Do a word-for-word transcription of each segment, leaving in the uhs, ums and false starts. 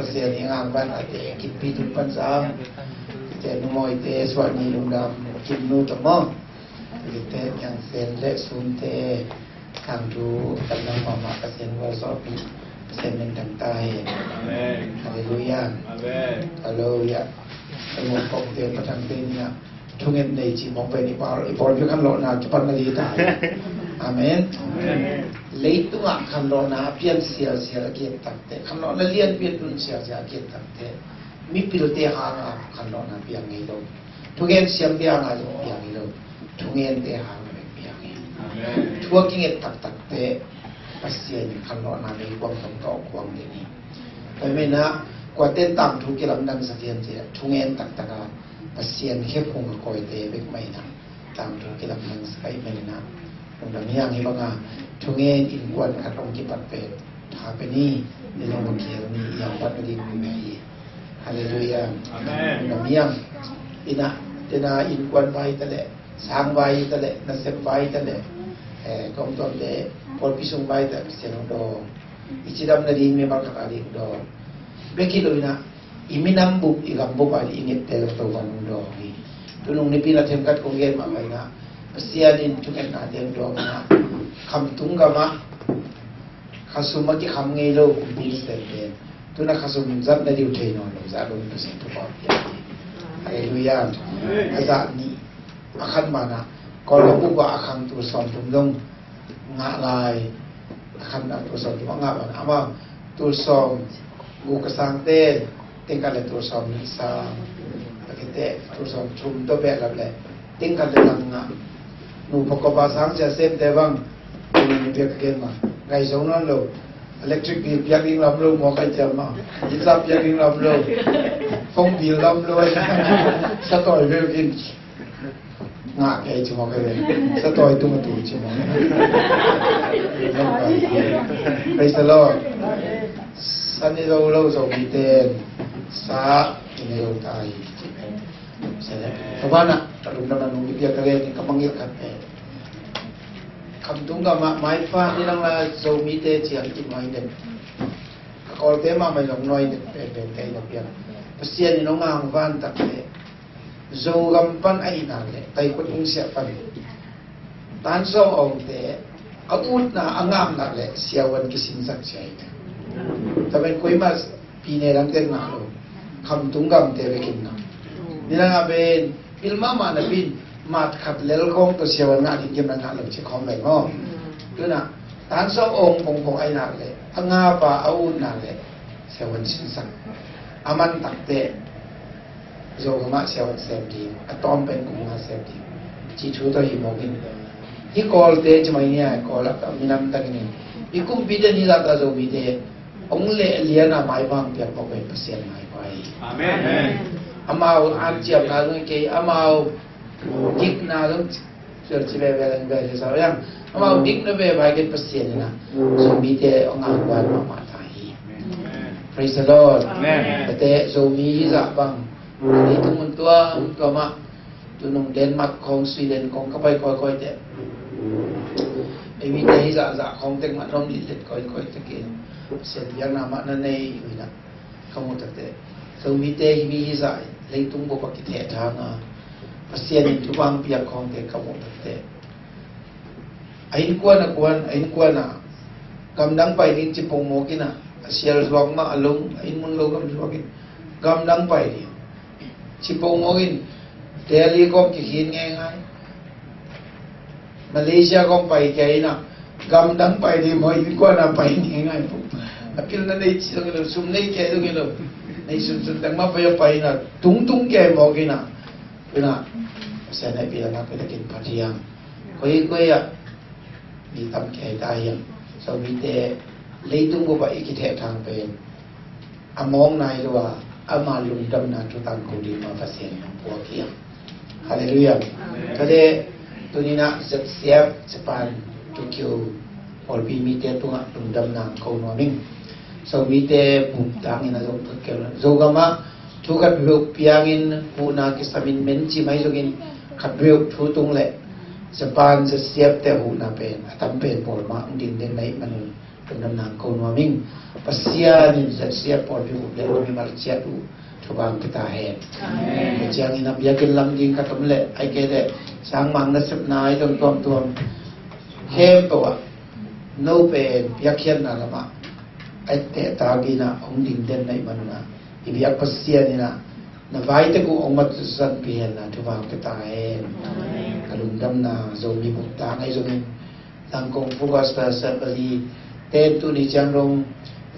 Pasian i ngang ban a te, Kimpi Tung Pan Sam, te numawite, Suahni Lungdam, Kim Nu Tamo, te Ngiang Sen le Sum te, Tangthu kan nang mahmah Pasian gualzawhpih Pasian min thang ta hen. Amen. Halleluiah. Amen. Halleluiah. Ka lungkong te patang te ni a thungen nei ci mawk pen i pawl, i pawlpi khanlawhna kipan na ding ta hi. Amen. Amen. Leitungah khanlawhna a pian sialsial a giat takte, khanlawhna lianpi a tun sialsial a giat takte, mipilte hanga khanlawhna piang ngei lo. Thungen siamte hanga zong piang ngei lo. Thungente hanga bek piang hi. Amen. Thu a kinget taktakte Pasian in khanlawhna meikuang tawh kuang ding hi. Tua hi manin ah kuate in tangthu kilamdang sak hiam cih leh thungen taktak a Pasian khephung a kawite bek mah in ah tangthu kilamdang sak ahih manin ah, lungdam hi hang. Hih banga thungen innkuan khat hong kipat pen tha pen hi. Ni long bang khel ni, i hong pat na ding mi mah hi. Halleluiah. Amen. Lungdam hi hang. Ina, tena innkuan vai ta leh, sang vai ta leh, nasep vai ta leh, eh, kong tuamte pawlpi sung vai ta leh Pasian hong dawng. I cidam nading mimal khat ading dawng bek hi lo in ah, i minam bup, i gam bup a i nget tel Topa'n hong dawng hi. Tunung nipi na themkhat kong gen mah bangin ah, Pasian in thungetnate hong dawng in ah, khamtung gamah khasum a kikham ngei lo kumpi Pasian pen, tu in ah khasum zat na ding uh thei nawn lo zah lo in Pasian thupha piak hi. Halleluiah. A zah nih, a khat mah in ah Kawlgam bup ah a khang tul sawmthum dong ngah lai. A khan a tul sawm thum a ngah bang, amau tul sawm guk a sangte teng khat le tul sawm nih sang, a khite tul sawm thum tawh behlap le teng khat le lang ngah. Nu pha kop a sang sia semte bang, tul nih piak a gen mah, ngai zo nawn lo. Electric bill piak ding lam lo maw, kai ciam mah. Inn sap piak ding lam lo. Phone bill lam lo. Sa tawi beuh kin. Ngah kei ci mawk hi ve. Sa tawi tung a tu ci mawk. Praise the Lord. Sa ne zo lo Zomite in sa ne zo ta hi. Sa ne. Ka banah ka lungdam a nung i piak ka le ni ka mangngilh khat pen, khamtung gamah maifa ni lang la Zomite ciang i nuai den. Ka Kawlte mahmah in zong nuai den pen pen ka i nuai piak. Pasian in hong hang van tak le Zogam pan ahih nak leh Taikhuat Kungsiah pan tan sawm a omte a utna a ngah nak leh siavuan kisinsak cia hi. Tua pen koimah pine dangte ngah lo, khamtung gamte bek in ngah. Nidang a pen pil mahmah napi in mat khat lel khawng tawh siavuan ngah ding kim na ngah lo ci khawng pen maw. Tu in ah tan sawm a om pongpong ahih nak leh a ngap a a ut nak leh siavuan sinsak. A man takte Zogam ah siavuan sem ding, a tawm pen kum nga sem ding, ci thu tawh hi mawk in. Hih Kawlte ci mai ni a, Kawl ah ka minam tak in, i kumpite ni zah ta Zomite hong leh lian a maifa piak mawk pen Pasian maifa hi. Amen. Amau an ciamna zong kei, amau dikna zong Sual ci veve leng veve sa yang. Amau dik na veve a gen Pasian in ah Zomite hong a kuan mahmah ta hi. Praise the Lord. Amen. Tate Zomi hi zah bang, leitung mun tuamtuam ah, tunung Denmark khawng, Sweden khawng ka pai kawikawi te, ei mite hi zah zah khawng teng mah na om litlet kawikawi te kin, Pasian biakna mah na nei uh in ah ka muh takte, Zomite hi mi hi zah leitung bup a kithehthang a, Pasian in thupha piak khawngte ka muh takte, a innkuan a kuan, a innkuan a gamdang pai ding ci pongmawk in ah, a sial zuak mah a lung, a inn mun lo gam zuak in gamdang pai ding ci pongmawk in, Delhi kawm kikhin ngeingai. Malaysia kong pai kei in ah, gamdang pai ding maw, innkuan a pai ding ngai maw. A pilna nei ci dong hi lo, sum nei kei dong hi lo. Nei sunsun teng mah pai a pai in ah, tungtung kei mawk in ah. Tu in ah Pasian hehpihna pen a kin phat hiam? Koikoi ah mi tam kei ta hiam? Zomite leitung bup ah i kithehthang pen a mawng nai lo a, ama lungdamna thutang ko ding ma Pasian in hong puak hi. Halleluiah. Amen. Tua leh tuni in ah Z C F Japan Tokyo pawlpi mite tungah lungdamna ko nuam ing. Zomite bumtang in a zong thot kei lo. Zogam ah thu khat beuh piangin huhna kisam in men ci mai zongin khat beuh thu tung leh Japan Z C F te huhna pen a tam pen pawl mah hong ding den na hih manun Lungdam nang ko nuam ing. Pasian in ZCF pawlpi bup le mimal ciat uh thupha hong pia ta hen. Amen. Ciangin a biakinn lam ding ka tom leh ai kei leh ciang mang nasepna ai dong tuamtuam khempeuh ah no pen piakkhiatna lamah a tehtak in ah hong ding den na hih manun ah i biak Pasian in ah na vai tek uh hong matsanpih hen na thupha hong pia ta hen. Amen. Ka lungdamna Zomi bup tang ahi zongin Zangkong Full Gospel Assembly te tuni ciang dong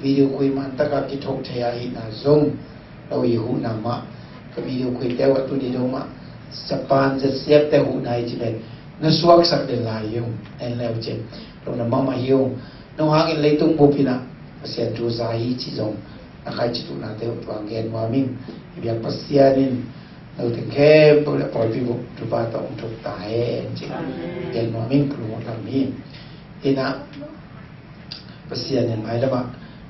video khui man taka kithoh thei ahihna zong lo i huhna mah ka video khuite uh a tuni dong mah Japan ZCF te huhna hi ci pen na suaksak den lai hi ung. En leu cin lo na mahmah hi ung. No hangin leitung bup in ah Pasian thu za hi ci zong na khaici tuhnate uh tuang gen nuam ing. I biak Pasian in note khempeuh le pawlpi bup thupha tawh hong thuk ta hen ci gen nuam ing. Ka lungdam hi. In ah Pasian in mailamah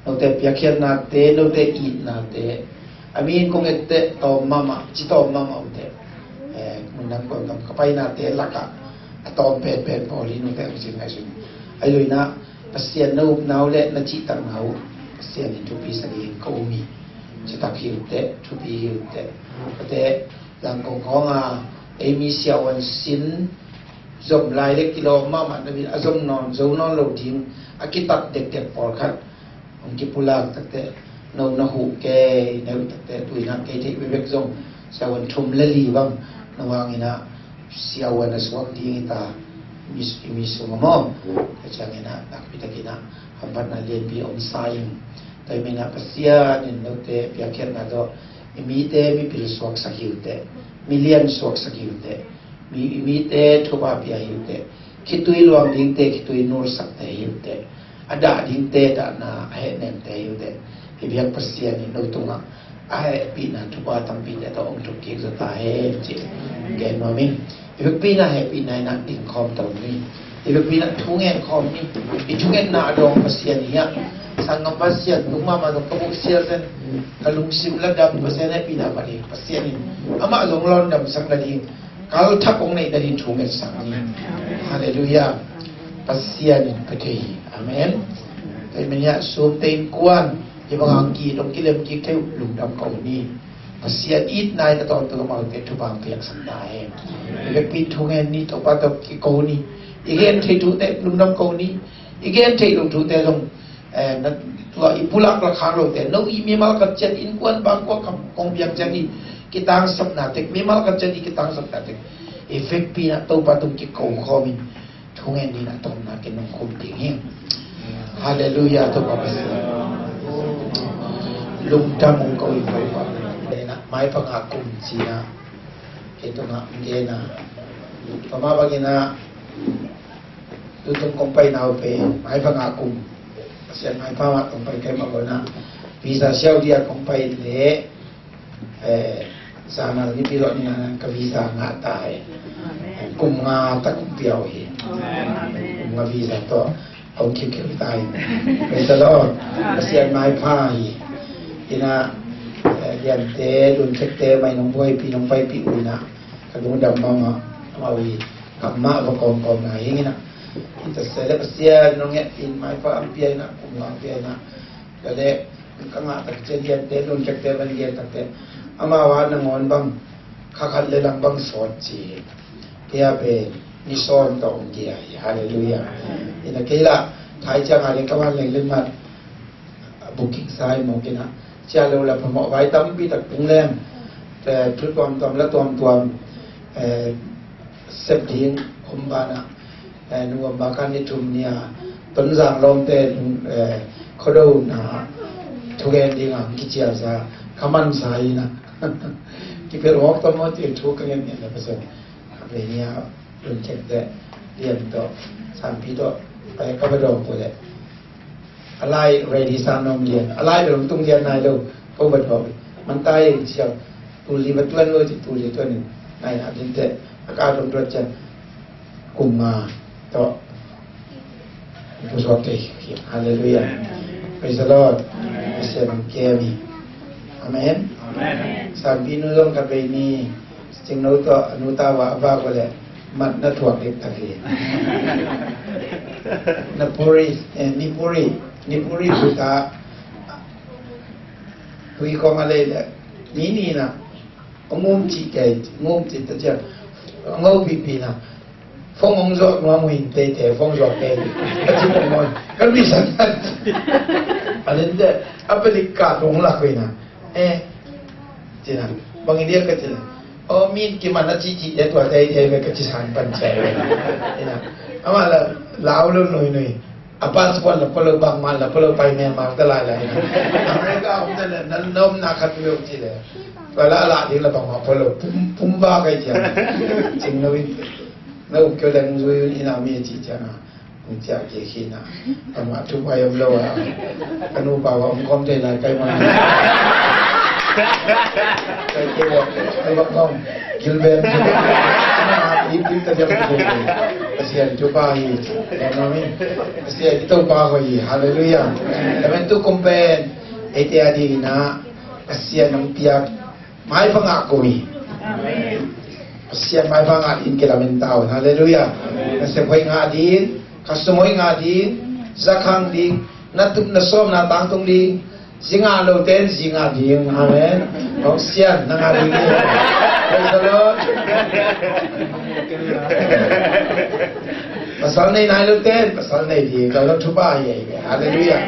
note piakkhiatnate, note itnate a mi in kong etteh tawm mahmah, ci tawm mahmah uhte. Eh, mun dang kong dang ka painate lakah a tawm penpen pawl hi. Note hong cin ngaihsun. Ai lo in ah Pasian na upna uh le na cihtakna uh Pasian in thupi sa ding ka um hi. Citak hi uhte, thupi hi uhte. Kate Zangkong khawng a ei mi siavuan sin zom lai le kilawm mahmah na min a zom nawn zo nawn lo ding a kitat dekdek pawlkhat hong kipulak takte no na huh kei na uh takte tuinah kei theih bekbek zong siavuan thum le li bang no hangin ah siavuan a suak ding hi ta. I mi sung a maw ka ciangin ah nakpi takin ah hamphatna lianpi om sa ing. Tua i menah Pasian in note piakkhiatna tawh i mite mipil suaksak hi uhte, milian suaksak hi uhte, mi, i mite thupha pia hi uhte, khitui luang dingte khitui nulsakte hi uhte, a dah dingte dahna a hehnemte hi uhte. I biak Pasian in no tungah a hehpihna thupha tampite tawh hong thuk kik zaw ta hen ci gen nuam ing. I vekpi in ah hehpihna in ah ding khawm to ni. I vekpi in ah thungen khawm ni. I thungetna a dawng Pasian hi ah. Sanggam Pasian lungmama dong ka buh sial zen ka lungsim la dam Pasian hehpihna mah ding Pasian in amah zong lawn damsak na ding kalthak hong neih na ding thungetsak ni. Halleluiah. Pasian in pia thei hi. Amen. Tua i menia sumte innkuan hi bang hang ki dong kilem kik thei uh lungdam ko ni. Pasian itna in a tawntung amaute thupha hong piaksak ta hen. I vekpi in thungen ni, Topa tawh kiko ni. I gen thei thute lungdam ko ni. I gen thei lo thute zong eh, na, tua i pulak lakhang lote no i mimal khat ciat innkuan bangkua kam kong biang ciat i kitangsapna tek mimal khat ciat i kitangsapna tek i vekpi in ah Topa tung kiko khawmin thungen in a tawmna kin nong khum ding hi. Halleluiah. Topa Pasian lungdam ung ko in Topa. Maipha ngah kum cina kei tungah nggena pama bangina tutung kong pai nau pen maipha ngah kum Pasian maipha ngah kong pai kai mah kona visa siau dia kong pai le eh, sanal ni pilot ni na ka visa ngah ta hi. Kum nga ta kum piau hi. Kum nga visa to au kiu kiu ta hi. Praise the Lord. Pasian maipha hi. Ina eh, liante dun kekte mai nong buai pi nong pai pi uina ka lungdam mama amau hi. Kamma va kawmkawm na hingina ita sele Pasian nong ngetin maipha ampia ina kum nga ampia ina. Kale ka ngah tak cian liante nun cekte van lian takte amau a nangawn bang khakhat le lang bang sawt ci. Kei a pen ni sawm tawh om dia hi. Halleluiah. Ina kei lah thai ciang a le ka van leng leng mat booking sai mawk ina cia lo la phamawh vai tampi tak tung leng thu tuamtuam la tuamtuam eh, sep ding khum banah eh, November kha ni thum ni a Tonzang lawmte eh, khuado na thugen ding a kicial sa khaman sa hi na kipel mawk tawh maw ti thu ka ngen ngen na pasal a pe ni a lun cek te lian tawh sampi tawh pai ka ba dawng ko le a lai ready sa nom lian a lai dong tung lian nai lo ko ba dawng man tai sial tu li ba tuan lo ti tu li tuan nai na din te a ka dong tuan cian kum nga tawh pusuak kei. Halleluiah. Praise the Lord. Pasian kem hi. Amen. Sampi nu zong ka bei ni cingno tawh a nu ta wa a va ko le Mat na thuak dik tak hi. Na puri, eh, ni puri, ni puri puta. Tui kong a lei le, ni ni na. Ngum ci kei, ngum ci ta ciang. Ngau pipi na. Phone hong zuak nuam uh in teitei, phone zuak kei. Ka ci pong mon. Ka lui san. A len de, a pelik ka tong lak uh in a. Eh, ci na. Bang i dia ka ci na. O, min ki man a ci ci de tua teitei ve ka ci san pan ci ve. Ina. Ama la, lau lo nui nui. A passport la palo bang man la palo pai Myanmar ta lai lai. America om ta na, na nom na khat ve ci le. Wala la ding la bang ma palo pum, pum ba kai ci. Cing lo in. Na um kyo dang zui in a mi ci ci na. Ung ciah kik hi na. Amah thu pai om lo a. Ka nupa va om khawm thei lai kai mah. Kai kei va, kai va khawm. Gilbert. Amah ip ip ta diam. Pasian thupha hi. Amen. Pasian i Topa hoih hi. Halleluiah. Amen. Tu kum pen eite a dingin ah Pasian hong piak maipha ngah ko hi. Amen. Pasian maipha ngah dingin kilamen ta un. Halleluiah. Amen. Nasep hoih ngah ding, khasum hoih ngah ding, zakhang ding, na tup na sawm na tangtung ding, zi ngah lote in zi ngah ding. Amen. Pasian na ngah ding hi. Praise the Lord. Pasal nei nai lote in pasal nei ding. Ka lo thupha hi. Halleluiah.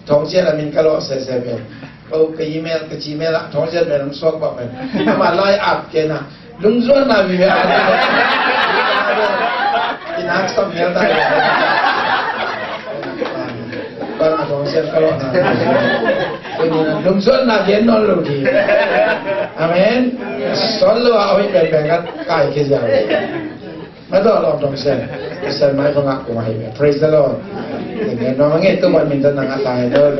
Thawngsian a min ka lawh sese pen. Ko ka email, ka Gmail ah Thawngsian pen hong suak bak pen. Ama lai at kei na. Lungzuan na mi pen. Inak sam hial ta. Bang a Thawngsian ka lawh na. Lungzuan na gen nawn lo di. Amen. Son lo a hoih pen pen ka kai kei ziau. Mah tawh lawm tawh Pasian, Pasian maipha ngah kong ahi ve. Praise the Lord. Amen. Nong nge tu ban min tan nang atai do.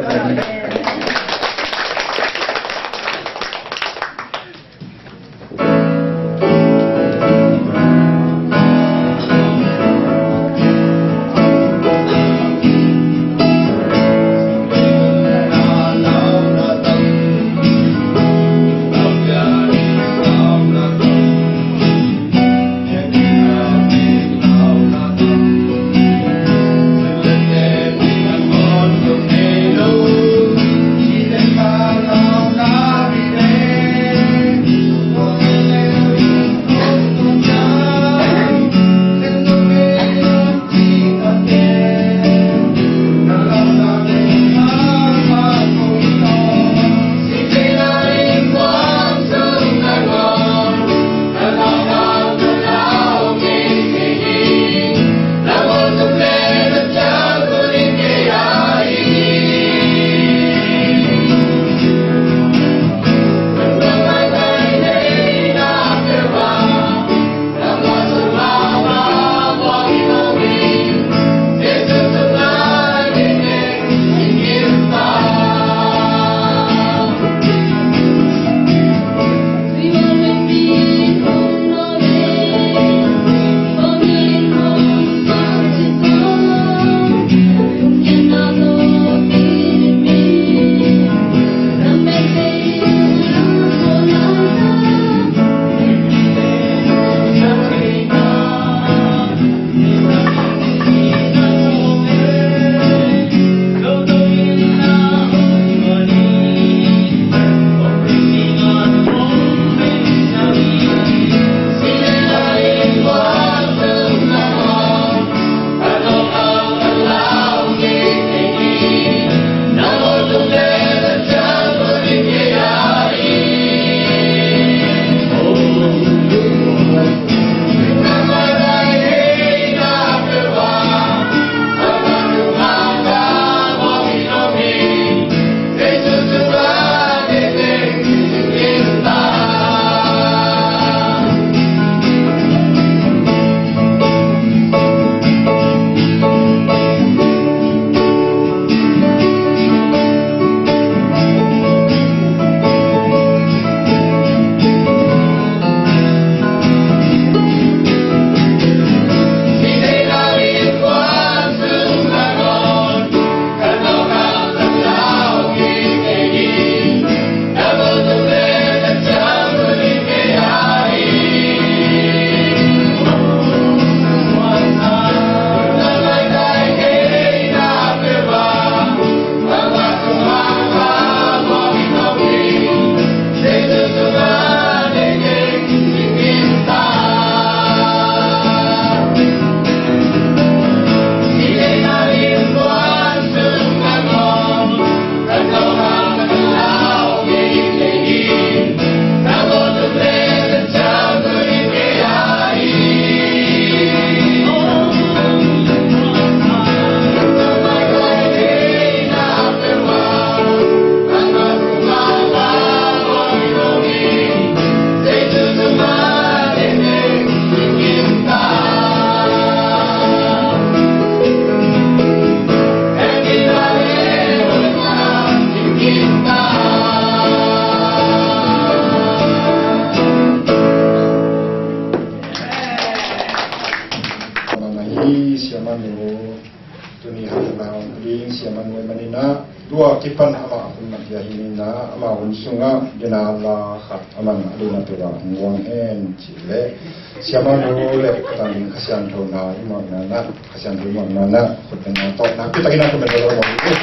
Tua hi-in ah, amah hun sungah dena la khat a man a dena tua hong guang hen cih leh, siamah nu le ka tangin Kha Siangtho na i muakna na, Kha Siangtho i muakna na, khut beng na tawh nakpi takin a khut beng tawh lo muak hi.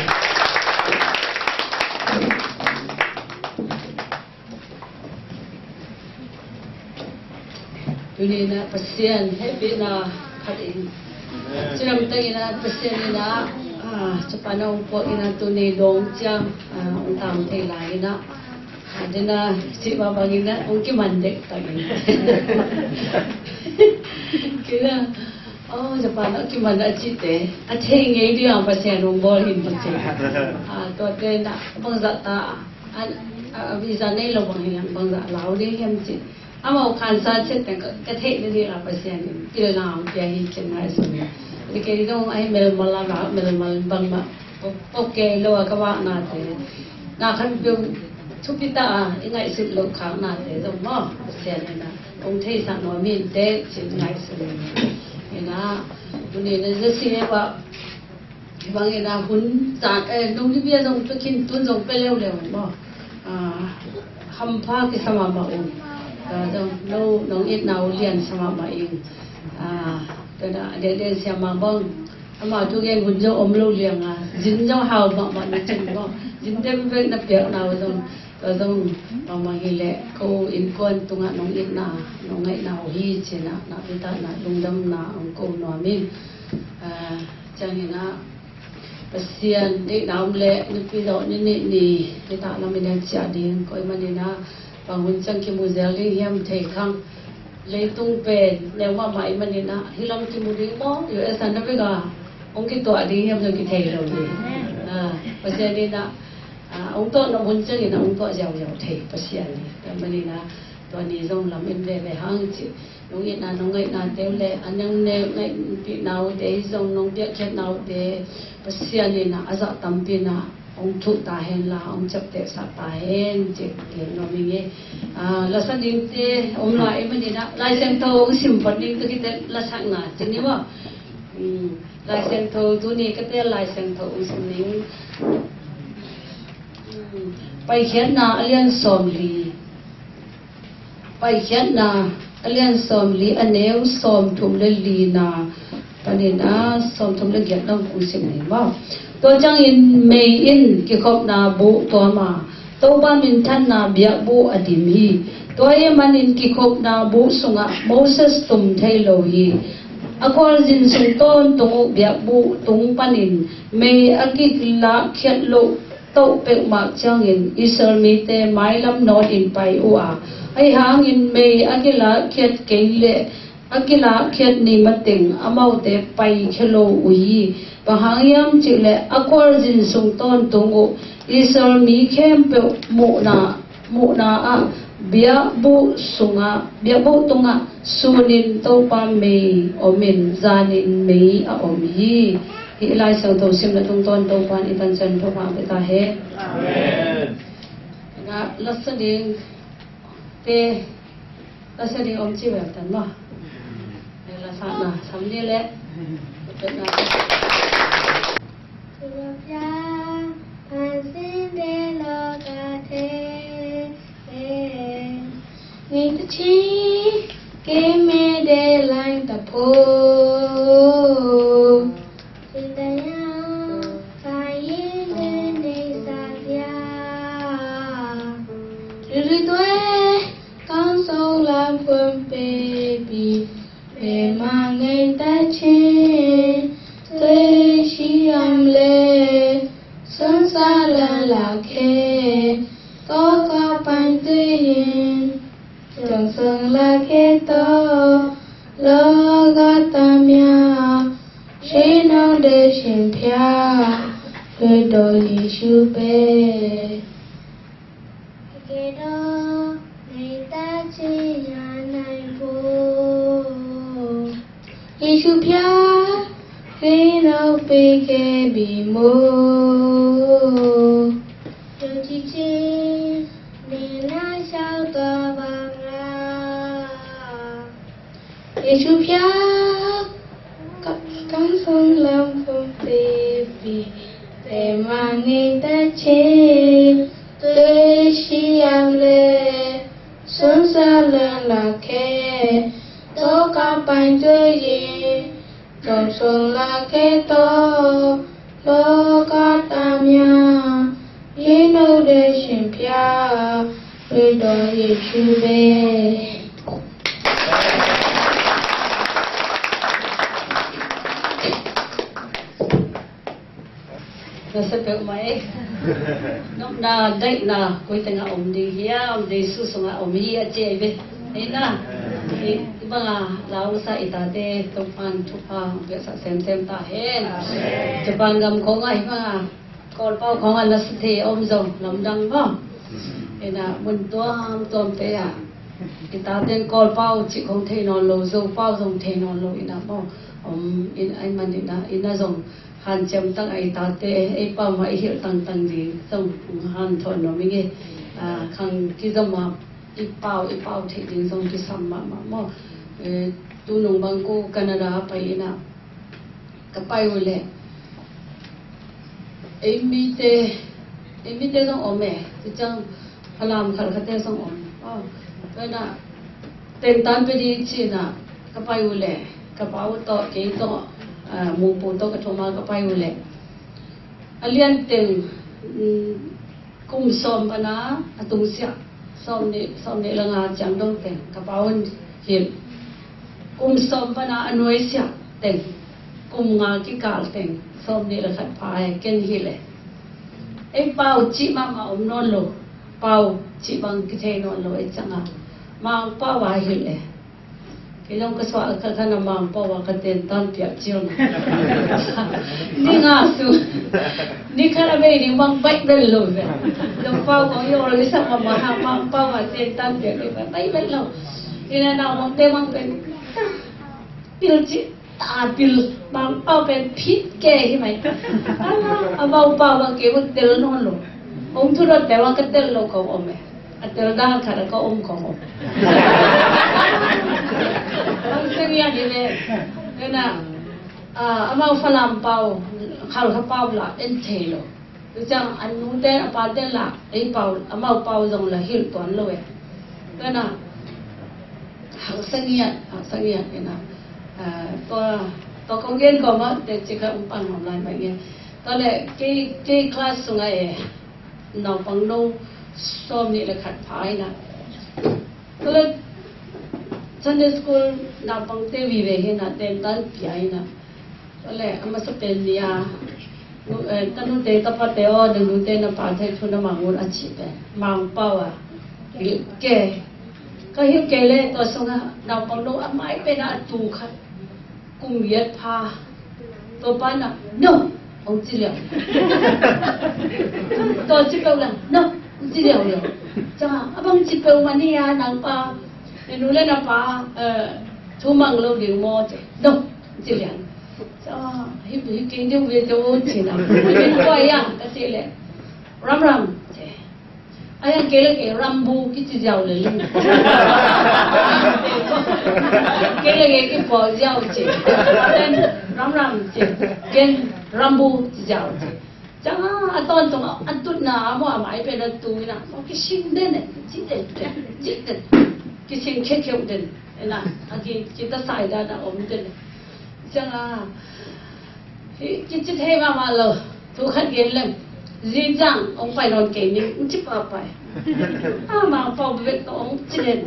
Tuni-in ah Pasian hehpihna phat in, cidam takin ah Pasian in ah, ah, Japan ah hong puak in ah tuni dawng ciang, ah, hong tam thei lai in ah, ah, dena cih mah bangin ah hong kiman dek takin. Kina, oh, Japan ah kiman a cihte a thei ngei ding a Pasian hong bawl hi in Pasian. Ah, tuate in ah bangzah ta a, a, a visa nei lo bang hi leng bangzah lau ding hiam cih. Amau khansa ciat teng ka, ka theih nading a Pasian in pilna hong pia hi, kei ngaihsun hi. Kei dong ahi melmal a, melmal bangmah pok, pok kei lo a ka vaknate. Na khat peuh thupi ta a i ngaihsut loh khaknate zong maw, Pasian in ah hong theisak nuam hi inteh cih ngaihsun hi. In ah, tuni in ah Jesse Eva Hih bangin ah hun caan, eh, nung nipi a zong pia khin, tun zong pia leuleu maw. Ah, hampha kisa mahmah ung. Ah, zong no, nong itna uh liansa mahmah ing. Ah, tua na, den den siamah bang. Ama tu gen hun zong om lo liang a. Zin zong hau mahmah na cin maw. Zin den bek na piakna uh zong. Tua zong mahmah hi leh ko innkuan tungah nong itna, nong ngaihna uh hi cin ah, na pita na lungdamna hong ko nuam ing. Ah, ciangin ah, Pasian deihna om leh nipi zawh ni nih ni, nitak lam in a ciah ding, koih manin ah, bang hun ciang kimu zel ding hiam thei khang. Leitung pen neu mahmah ih manin ah, hih lam kimu ding maw, U S a na bek a, hong kituah ding hiam zong kithei lo ding. Ah, Pasian in ah, ah, hong tuah nop hun ciangin ah, hong tuah ziauziau thei Pasian in. Tua manin ah, tua ni zong lam in veve hang cih. Nong itna, nong ngaihna te uh le, a nang ne, ngaihpihna uh te zong, nong biakhiatna uh te, Pasian in a zah tampi in hong thuh ta hen la, hong ciaptehsak ta hen, ci gen nuam ing e. Ah, lasa dingte om lai manin ah, Lai Siangtho hong sim phot ning, tua khit teh lasakna, ci ni maw. Hmm, Lai Siangtho, tuni ka tel Lai Siangtho hong sim ning. Hmm, Paikhiatna a lian sawmli. Paikhiatna a lian sawmli, a neu sawmthum le lina panin a sawmthum le giat dong kong sim ni maw. Tua ciangin mei in kikhopna buh tuam a, Topa minthanna biakbuh a dim hi. Tua ih manin kikhopna buh sungah Moses tum thei lo hi. A khualzin sung tawntung uh biakbuh tung panin mei a kilahkhiat loh toh peuhmah ciangin Israel mite mailam nawtin pai uh a, ahi hangin mei a kilahkhiat kei leh a kilahkhiat ni mateng amaute paikhia lo uh hi. Bang hang hiam cih leh a khualzin sung tawntung uh Israel mi khempeuh muhna, muhna ah biakbuh sungah, biakbuh tungah sunin Topa mei om in, zanin mei a om hi. Hih Lai Siangtho simna tungtawn Topa'n i pancen thupha pia ta hen. Amen. Na lasa ding te, lasa ding om ci vel tan maw. Lasa na sam ni le. Ni ta chi ke me de lang ta pho. Ci ta ya, ka yi ne ne sa ya. Ri ri tue, kang song lam kun pe bi. Pe ma ngai ta chi, tue shi am le, sun sa la la ke, ko ka pan tui yin, jong song la ke to, lo ga ta mya, shi nong de shin pya, ke do yi shu pe. Kei dawh nei ta ci nya nai bo. Yesu pia kei nau pe kei bi mo. Yo ci ci ne na shao tua bang ra. Yesu pia kap kang song lam kong pe bi. Te ma ngei ta che. ရှိရန်လေစွန့်စားလန်းလာခဲ့ တောကပိုင်တွေရင် ကျော်စွန်လာခဲ့သောလောကသားများ ရင်းနှီးတဲ့ရှင်ဖျား တွေ့တော်ယေရှုပဲ။ Na sa peuhmah e. Nopna daihna koi tengah om ding hiam? Jesu sungah om hi a ci ahi ve. Ei na, i banga lau sa i tate Topan thupha hong piaksak semsem ta hen. Japan gam khawngah hi banga Kawlpau khawngah na sa thei om zong lamdang maw? Ei na, mun tuamtuamte ah i taten Kawlpau cih khawng thei nawn lo, Zopau zong thei nawn lo i na maw? Om in ai man i na, i na zong hanciam tang a i tate ei pau mah i hilh tangtang ding zong hanthawn nuam ing e. Khang kizom a i pau i pau theih ding zong kisam mahmah maw? Tunung bang ko Canada a pai in ah ka pai uh leh ei mite ei mite zong om e. Tua ciang Falam khalkhate zong om. Tua in ah tentan pe ding ci-in ah ka pai uh leh ka pa uh tawh kei tawh Mungpu tawh ka thum a ka pai uh leh a lian teng kum sawm pan a a tungsiah sawm nih sawm nih le nga ciang dong teng ka pa un hilh. Kum sawm pan a a nuaisiah teng kum nga kikal teng sawm nih le khat pha e ken hilh e. Ei pau cih mahmah om nawn lo, pau cih bang kithei nawn lo ei ciangah Mangpau a hilh e. Kei zong ka suah khat khat na Mangpau a ka tentan piak ciang ni nga su ni khat a bei ding bang baih bel lo ve. Zong pau kong i ol i sak a ma ha Mangpau a tentan piak ding baih bel lo. Ina na mong te mang pen pil ci ta pil Mangpau pen phit ke hi mai. Amau pau bang kei bang tel nawn lo. Hong thu lo tel bang ka tel lo kong om e. A tel dan khat a ka om kong om. Bang seng ia ni le. Ina amau Falam pau Khalkha pau la en thei lo. Tua ciang a nute a pate lah ei pau amau pau zong la hilh tuan lo e. Tua na haksa ngiat haksa ngiat ina tua tua kong gen kawm ah te ci kha um pan hawm lai mai nge. Tua le kei kei class sungah e naupang no sawm nih le khat pha ina tua le Sunday school naupangte vive hi ina tentan pia ina Tua le a masa pen ni a tanute tapate aw na nute na pate thu na mang un a cih pen Mangpau a hilh ke. Ka hilh ke le tua sungah naupang no a mai pen a tu khat kum viat pha. Tua pa na no hong ci liau. Tua ci peuh la no hong ci liau liau. Ca a bang ci peuh ma ni a nang pa na nu le na pa thu mang lo ding maw ci no hong ci liau. Hi kei deuh ve teuh cin a min kua ia ka cih leh Ramram ci. A yang kei le kei Rambu kici ziau le ling. Kei le kei kipaw ziau ci. Ken Ramram ci. Ken Rambu ci ziau ci. Ciang a tawntung a tutna a maw a mai pen a tu ina maw kising den e ci den ci den kising khekhe den. Ina a ki kita sai dan a om den. Ciang a Hi, kici thei mahmah lo. Thu khat gen leng. Zingzang hong pai nawn kei ning, hong ci pahpah. A Mangpau bek tawh hong ci den.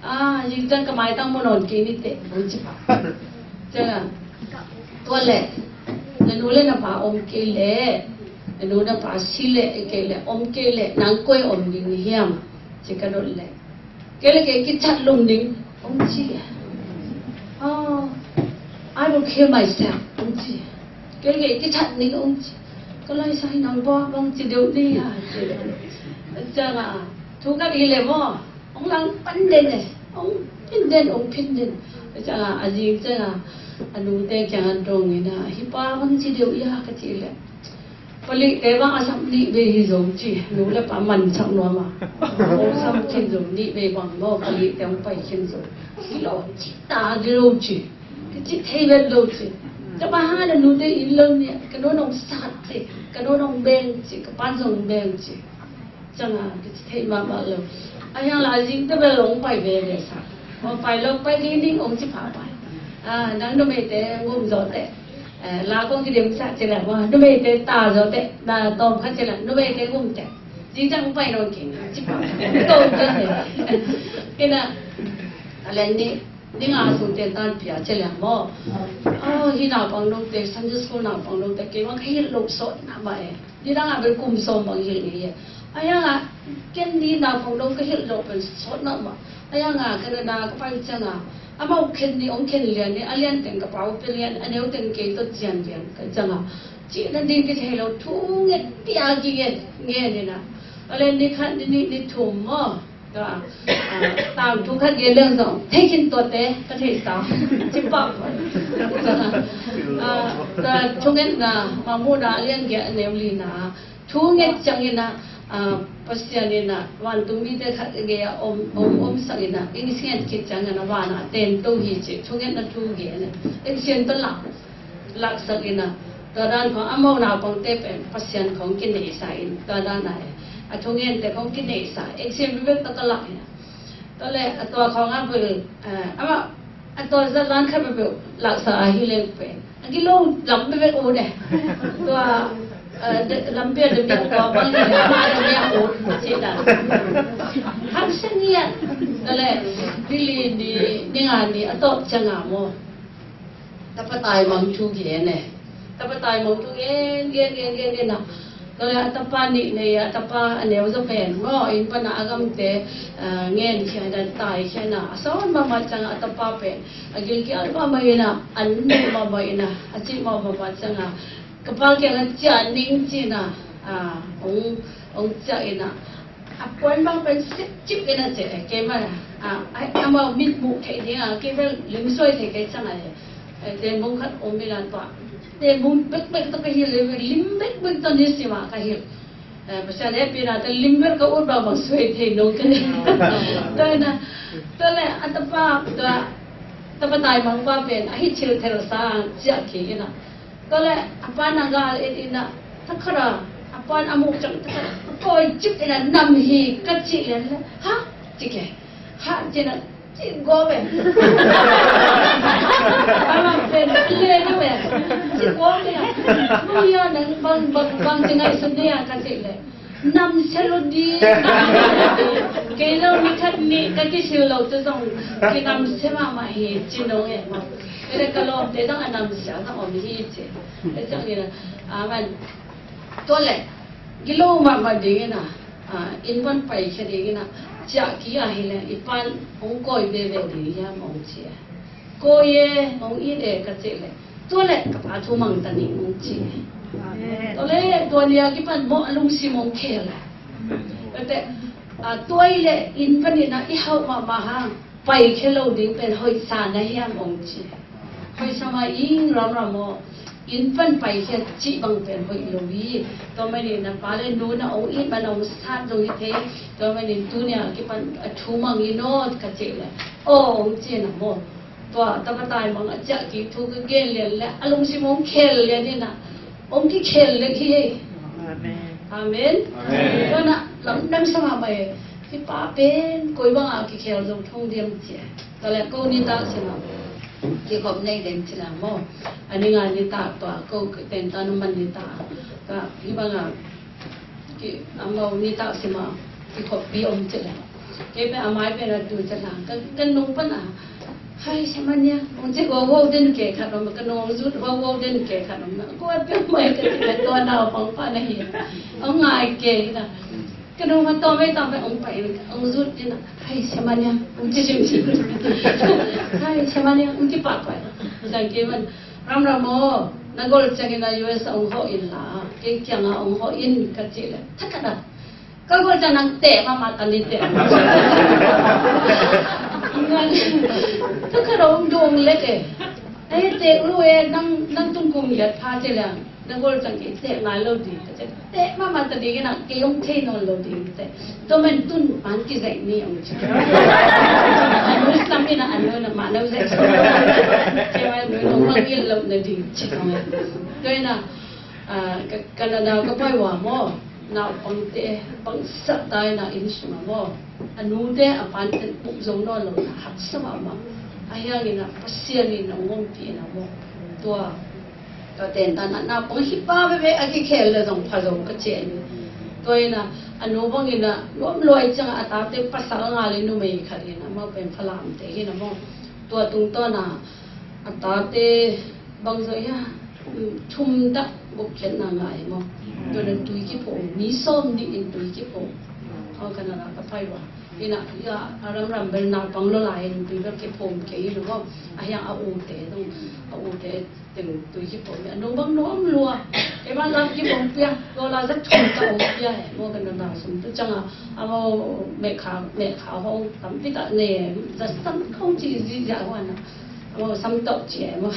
A zingzang ka maitang mu nawn kei ni teh, hong ci pahpah. Ciang a tua leh na nu le na pa om kei leh, na nu na pa si leh kei leh om kei leh nang koi om ding hiam? Ci ka dot leh Kei le kei kichat lum ding hong ci. Oh, I will kill myself hong ci. Kei le kei kichat ding hong ci. Ka lai sai nang bawh bang ci deuh ni a ci. Ciang a thu ka i le maw hong lang pan den e. Hong phin den hong phin den. Ciang a a zing ciang a a nute kiang an dong in a hi pa bang ci deuh ia ka ci le. Palihte bang a sam nih vei hi zo ci, nu le pa man sak nuam a. Hong sam khin zo nih vei bang maw, palihte hong pai khin zo. Hi lo ci ta gi lo ci. Ka ci thei vet lo ci. Ka pa ha na nute in lo nia, ka nu nong sat ci, ka nu nong beng ci, ka pan zong beng ci. Ciang a kici thei mahmah lo. A hiang la zing te bel hong pai veve sa. Hong pai lo, pai ding ding hong ci pha pai. A, nang numeite ngum zaw teh. Eh, la kong kidim sa ci leh maw, numeite ta zaw teh, na tawm khat ci leh numeite ngum teh. Zing ciang hong pai nawn keng ci pha pai. Tawm teh. Kena a len ni, ni nga sung ten tan pia ci leh maw. A, hi naupang dongte, Sunday school naupang dongte, kei bang ka hilh loh sawt na mah e. Nidang a bel kum sawm bang hilh ngei hi. A hiang a, ken ni naupang dong ka hilh loh pen sawt mahmah. A hiang a, Canada ka pai ciang a, amau khen ni, hong khen lian ni, a lian teng ka pau pia lian, a neu teng kei tawh cian lian ka ciang a. Cihna ding kithei lo, thu nget pia ki nget, nget ni na. A lian ni khat ni, ni, ni thum maw. Tua, ah, tangthu khat gen leng zong thei khin tuate ka theih sa. Ci pah. Ah, tua thungetna Mangmuhna a lian giat a neu lina, thunget ciangin ah, ah, Pasian in ah vantung mite khat gei a om, om, om sak in ah, eng singet khit ciangin ah van ah tento hi ci, thungetna thu gen. Eng sian tawh lak laksak in ah, tua dan khong amau naupangte pen Pasian khong kineihsa in, tua dan ah, a thungente khong kineihsa, exam bek tawh ka lak in ah. Tua leh, a tua khong a bul, eh, amah, a tua zat dan khat bek laksa ahi leng pen. A gilo lam bek bek ut eh. Tua, eh, de, lampi a dem ding tua bang hi leh, a dem ding ut, ci dan. Hang seng hian. Tua leh, ni li ni, ni nga ni, a tawp ciang a maw. Tapa taimang thu gen e. Tapa taimang thu gen, gen, gen, gen, gen a. Tua leh a tapa nih nei a, a tapa a neu zaw pen maw, inn pan a a gamte, ah, ngen khia in a, tai khia in a. A sawn mahmah ciang a, a tapa pen a gilkial mahmah in a, an nuh mahmah in a, a cih mahmah ciang a, ka pa kiang a ciah ning ci in a, ah, hong, hong ciah in a. A puan bang pen sipcip in a ci e, keimah a, a, amau mit muh theih ding a, kei bel lim suai thei kei ciang a e. Eh, denbung khat om in a tua. Denbung bekbek tawh ka hilh, lim bekbek tawh nisim a ka hilh. Eh, Pasian hehpihna tawh lim bek ka ut bang bang suai thei nong ka hilh. Tua in a, tua leh a tapa, tua, tapa taimang pa pen, a hi thil thel sa, ciah kik in a. Tua leh a pa na gal et in a, thakhat a, a pa na muk ciang thakhat a, koi cip in a nam hi ka cih leh, ha? Ci ke. Ha? Ci in a, ci gawp e. A lam pen le na ve. Ci gawp e. Nung ya nang bang, bang, bang ci ngaihsun ni a ka cih leh. Namsia lo ding. Kei lo ni khat nih ka kisil lo te zong kinamsia mahmah hi ci nong e maw. Kei le ka lawmte zong a namsia zong om hi ci. Kei zong ina, amen. Tua leh gilo mahmah ding ina, ah, inn pan paikhia ding ina, ciah kik a hi leh i pan hong kawi veve ding hiam hong ci e. Kawi e, hong it e ka cih leh, tua leh ka pa thu mang ta ning hong ci. Amen. Tua leh tua ni a kipan maw a lungsim hong khel e. Tua teh, ah, tua i leh inn panin a i hauh mahmah hang, paikhia lo ding pen hoihsa na hiam hong ci. Hoihsa mah ing, ramram aw. Inn pan paikhia cih bang pen hoih lo hi. Tua manin a pa le nu na hong it man hong sat zong hi thei. Tua manin tuni a kipan a thu mang in aw ka cih leh, aw hong ci na maw. Tua tapa taimang a ciah kik thu ka gen lian leh a lungsim hong khel lian in a, hong kikhel lek hi. Amen. Amen. Amen. Tua na lamdang sa mahmah e. Hih pa pen koi bang a kikhel zong thong diam ci e. Tua leh ko nitak sim a kikhop nei den ci la maw. A ni nga nitak tua ko tentan a man nitak. Ka hih bang a ki, amau nitak sim a kikhoppi om ci leh, kei pen a mai pen a tu ci la, ka, ka nung pan a, hai, sia mania, hong ci huauhuau den ke khat om, ka nung zut huauhuau den ke khat om na, ko a pen mai ka ci leh tua naupang pa na hi, hong ngai ke hi na. Ka nung a tawm ei tawm pen hong pai, hong zut hi na, hai, sia mania, hong ci sim sim. Hai, sia mania, hong ci pah pai. Zang kei man, ramram aw, na gol ciangin a U S a hong hawh in la, kei kiangah hong hawh in ka cih leh, thakhat a, ka gol ciang nang teh mahmah ta ni teh. Thakhat a hong dong lek e. Ei, teh lo e, nang, nang tung kum liat pha cih leh, na gol ciang kei teh ngai lo ding ka cih. Teh mahmah ta ding in a, kei hong thei nawn lo ding teh. Tua man tun pan kizaih ni hong ci. A nu sam in a, a nu na mah no zaih sam. Kei a nu nong mangngilh loh na ding ci kong e. Tua in a, ah, ka, Canada ka pai ua maw. naupangte bangzah ta in a inn sungah maw, a nute a pa'n ten uk zo nawn lo in a haksa mahmah. Ahi hangin a Pasian in a hong ompih in a maw, tua, tua tentan a naupang hi pa veve a kikhel le zong pha zo ka ci hi. Tua in a, a nu bangin a nuam lua ahih ciangin a tate pasal ngal in numei khat in a, amau pen Falamte hi in a maw. Tua tungtawn a a tate bang zo hia, thum tak gupkhiatna ngah hi maw. Tua in a tui kiphum, mi sawmnih in tui kiphum. Aw, ka na la ka pai lua. Hi in a, hi a, a ramram bel naupang lua lai in tui bel kiphum kei hi lo maw. Ahi hang a ute zong, a ute teng tui kiphum hi. A nu bang nuam lua. Kei bang lam kibawm pia, tua la zat thum tak hong pia hi maw, ka na la sum tu ciang a. Amau mehkha, mehkha hong tampi tak ne, zat sam kong ci zihziah huan a. Amau samtawh ci e maw.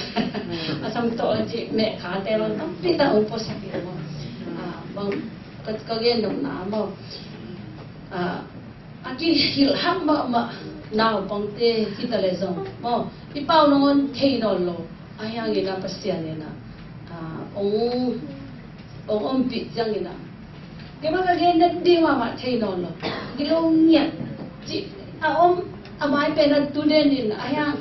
A samtawh a ci, mehkhate bang tampi tak hong puasak e maw. A, bang, ka, ka gen nopna maw. A, a kihilh hak mahmah naupangte hi ta le zong maw, i pau nangawn thei nawn lo. Ahi hangin a Pasian in a, a, hong, hong ompih ciangin a, kei mah ka gen nading mahmah thei nawn lo. Gilo ngiat cih a om, a mai pen a tu den in, ahi hang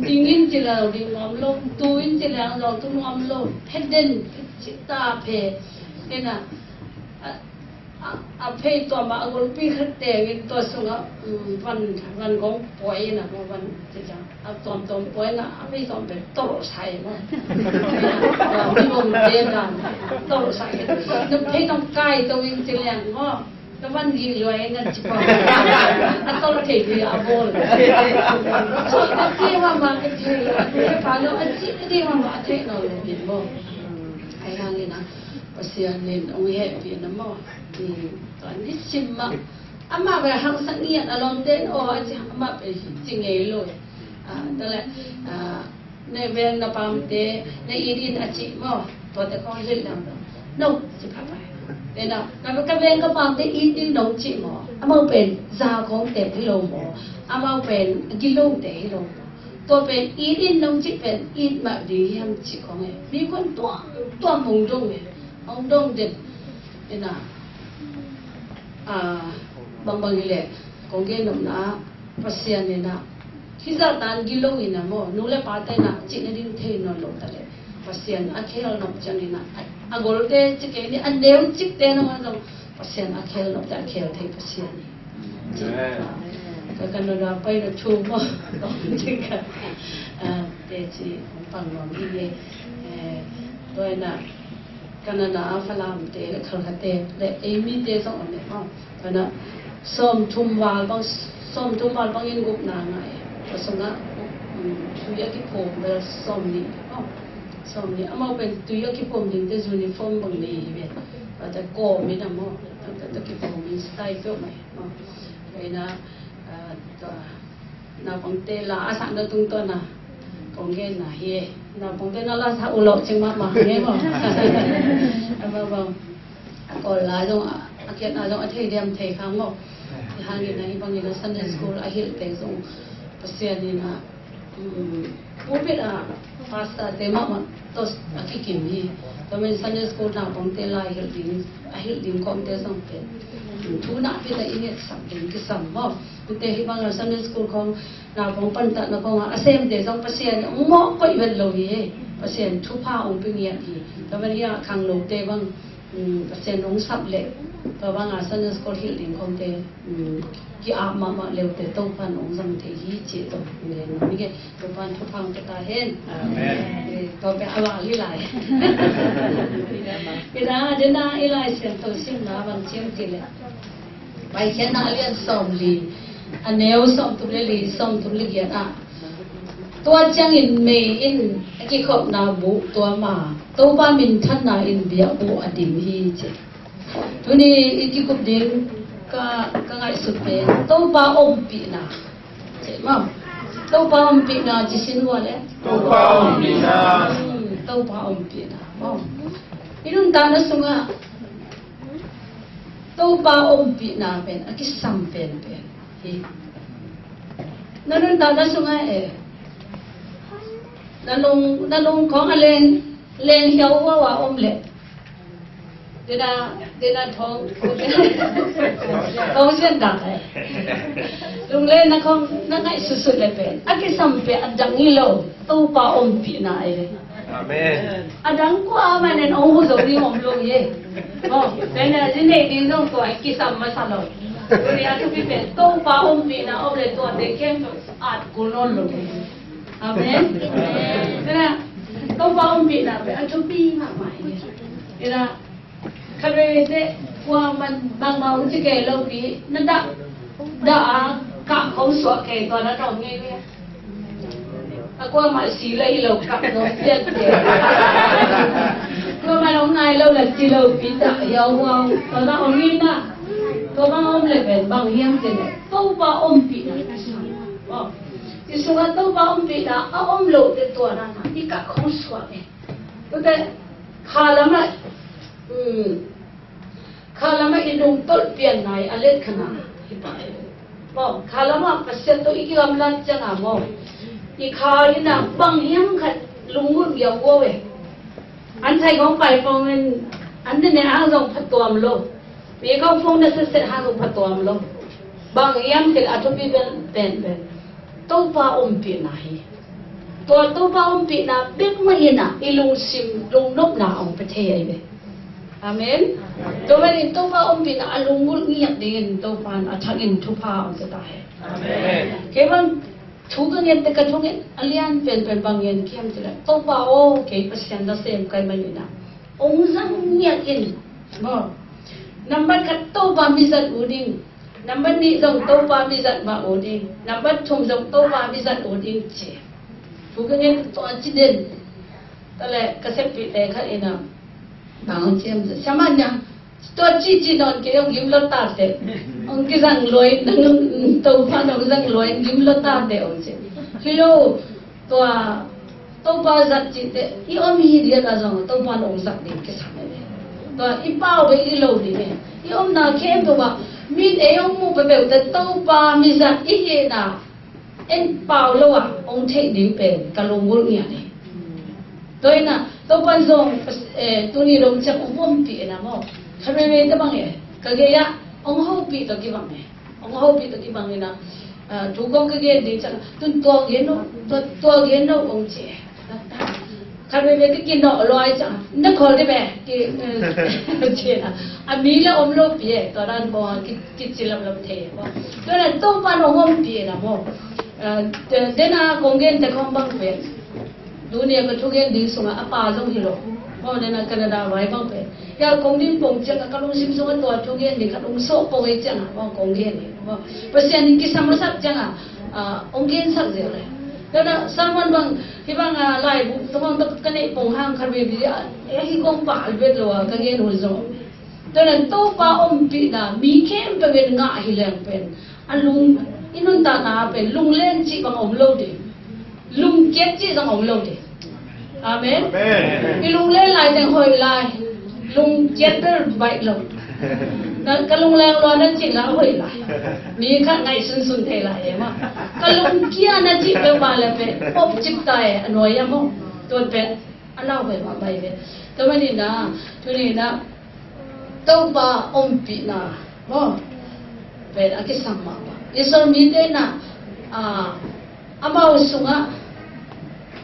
ding in ci leng ding nuam lo, tu in ci leng zong tu nuam lo. Phe den, phe cih ta phe. Hi in a, a, a phei tuam a, a gulpi khat teng in tua sungah, um, van, van gong puai in a, van ci ciang a tuamtuam puai in a, a phei tuam pen tolh sa hi maw. A, mi bawmte dan tolh sa hi. Na phei tuam kai to in ci leng maw, na van gik lua in a ci pah. A tolh thei hi a bawl. Ci na ti mahmah ka thei, a pa lo a ci na ti mahmah a thei nawn lo hi maw. Ahi hangin a Pasian in hong hehpih in a maw. Tua nisim mah amah pen haksa ngiat a lawmte in aw a ci, amah pen hi ci ngei lo. A, tua leh, a, na veng na pamte na it in a ci maw. Tuate khong hilh leng no ci pha pai. Tua in a, na ka veng ka pamte it in nong ci maw. Amau pen za khong tep hi lo maw. Amau pen gilo te hi lo maw. Tua pen it in nong cih pen it mah ding hiam cih khong e. Mi kuan tuamtuam hong dong e. Hong dong den. Hi in a, a, bangbang hi leh kong gen nopna, Pasian in a, hih zah tan gilo in a maw, nu le pate in a cih nading thei nawn lo ta leh, Pasian a khel nop ciangin a, a golte ci kei ni, a neu cikte nangawn zong Pasian a khel nopte a khel thei Pasian hi. Amen. Ka, ka na la pai na thu maw. Kong ci ka, a, teci hong pang nuam hi e. Eh, tua in a, Canada a Falamte le Calcutta le ei mite zong om e maw. Tua in a sawmthum val bang, sawmthum val bangin gupna ngah e. Tua sungah, um, tui a kiphum bel sawmnih maw. Sawmnih, amau pen tui a kiphum dingte uniform bang nei hi ve. Tua te kawm in a maw. Tua te kiphum in style peuhmah hi maw. Tua in a, a, tua, naupangte la a sakna tungtawn a kong genna hi e. Naupangte na la sak uh lawh cing mahmah hi e maw. Amau bang a Kawl la zong a, a khiatna zong a thei diam thei khang maw. Ahi hangin a hih bangin a Sunday school a hilhte zong Pasian in a, um, pulpit a pastorte mahmah tawh a kikim hi. Tua manin Sunday school naupangte la a hilh ding, a hilh ding khawmte zong pen, um, thu nakpi tak i ngetsak ding kisam maw. Tute hih bang a Sunday school khawng, naupang pantatna khawng a, a semte zong Pasian hong mawh koih vet lo hi. Pasian thupha hong pia ngiat hi. Tua manin a khanglote bang, um, Pasian hong sap leh, tua bang a Sunday school hilh ding khawmte, um, ki-ap mahmah leute Topa'n hong zang thei hi cih tawh hong gen nuam hi. Topa'n thupha hong pia ta hen. Amen. Eh, tua pen a val hi lai. Ina, dena i Lai Siangtho simna bang ci hiam cih leh, Paikhiatna a lian sawmli, a neu sawmthum le li, sawmthum le giat ah, tua ciangin mei in a kikhopna buh tuam a, Topa minthanna in biakbuk a dim hi ci. Tuni i kikup ding ka, ka ngaihsut pen Topa ompihna. Ci maw? Topa ompihna ci sin ua le. Topa ompihna. Hmm, Topa ompihna. Maw? I nuntakna sungah Topa ompihna pen a kisam penpen hi. Na nuntakna sungah e, na lung, na lung khawng a leng, leng hiau ua ua om leh, Dena, dena thong, thong sian dak eh. Lunglen na khong na ngaihsutsut le pen a kisam pen a dang hi lo. Topa ompihna eh. Amen. A dang kua man en ong hu zo ding om lo ye. Oh, pen a zi nei ding zong tua kisam masa lo. Tua ni a thupi pen Topa ompihna om le tua te kem at kul non lo. Amen. Pen a Topa ompihna pen a thupi mahmah ye. Pen a Khat veivei teh kuaman bangmah hong ci kei lo pi, na dah, dah a kah khong suah kei tua na tawh ngei ve. A kuamah si la hi lo kah dong pian kei. Kuaman hong nai lo la ci lo pi dah hiau huau tua na hong ngei na. Tua bang om le pen bang hiam ci le Topa ompihna. Aw. I sungah Topa ompihna a om lo teh tua na na i kah khong suah kei. Tua teh kha lamah Kha lamah i lungtolh pianna i a let kha na hi pah. Maw, kha lamah Pasian tawh i kigamlat ciangah maw, i kha in a bang hiam khat lunggulh ngiau uh e. An thai kong pai pong in an ne ne hang zong phatuam lo. Mi kong pong na setset hang zong phatuam lo. Bang hiam khat a thupi pen pen pen Topa ompihna hi. Tua Topa ompihna bek mah in a i lungsim lungnopna hong pia thei ahi ve. Amen. Tua manin Topa ompihna a lunggulh ngiat dingin Topa in a thangin thupha hong pia ta hen. Amen. Kei bang thu ka ngen te ka thungen a lian penpen bang ngen kiam cila Topa aw kei Pasian nasem kai manin a hong zang ngiat in. Maw. Nambat khat Topa mizat uh ding. Nambat nih zong Topa mizat mah uh ding. Nambat thum zong Topa mizat uh ding ci. Thu ka ngen tua ci den. Tua le ka seppih te khat in a bang hong ciam siaman nia. Tua ci ci nawn kei hong gim lo tate. Hong kizang luai nang Topa hong zang luai gim lo tate hong ci. Hi lo tua Topa zat cihte i om hi lian a zong Topa in hong zat ding kisam e. Tua i pau ve i lo ding e. I omna khempeuh ah min ei hong muh peuhpeuh te Topa mizat i hihna en pau lo ah hong theih ding pen ka lunggulh ngiat e. Tua in a Topa in zong eh, tuni dong ciang hong ompih e na maw. Kha veivei te bang e. Ka gei ah hong hopih tawh kibang e. Hong hopih tawh kibang in a, ah, thu kong ka gen ding ciang, tun tua gen no, tua, tua gen no hong ci. Khat veivei ka kinawh luai ciang, na khawl dih ve, ki, eh, ci na. A mi la om lo pi e, tua dan bawng a ki, kici lamlam thei e. Tua na Topa in hong ompih e na maw. Ah, te, dena kong gen te khong bang pen. Tuni a ka thugen ding sungah a pa zong hi lo. Maw, nena Canada vai bang pen. Ya kong ding pong ciangah ka lungsim sungah tua thugen ding khat hong sawh pong ei ciangah maw kong gen hi. Maw, Pasian in kisam a sak ciangah, ah, hong gensak zel le. Nena sermon bang, hi bang, ah, laibu, tua bang ka neih pong hang khat vei bili, ah, eh, hi kong pal bet lo a, ka gen hun zong. Tua leh Topa ompihna mi khempeuh in ngah hi leng pen a lung, i nuntakna pen lunglen cih bang om lo ding. Lungkiat cih zong om lo ding. Amen. Amen. I lunglen lai teng hoih lai. Lungkiat bel baih lo. Na, ka lungleng lua na cih la hoih lai. Mi khat ngaih sunsun thei lai e maw. Ka lungkia na cih bel ba le pen op cip ta e a nuai a maw. Tuan pen a nau hoih mah bai ve. Tua manin a, tuni in a, Topa ompihna maw, pen a kisam mahmah. Israel mite in a, a, amau sungah,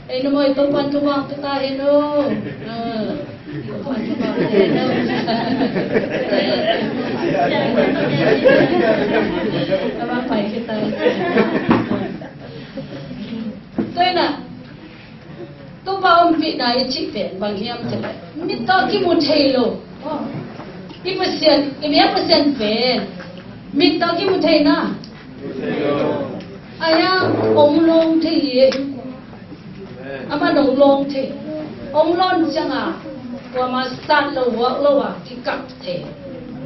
ei, na mawi Topa in thupha pia ta hen aw. A, Topa in thupha pia ta hen aw. Topa pai kita. Tua in a, Topa ompihna i cih pen bang hiam cih leh mit tawh kimu thei lo. I Pasian, i biak Pasian pen mit tawh kimu thei na. Ahi hang hong lawng thei hi. Amah hong lawng thei. Hong lawn ciangin kuamah sat lo, vuak lo a kikap thei.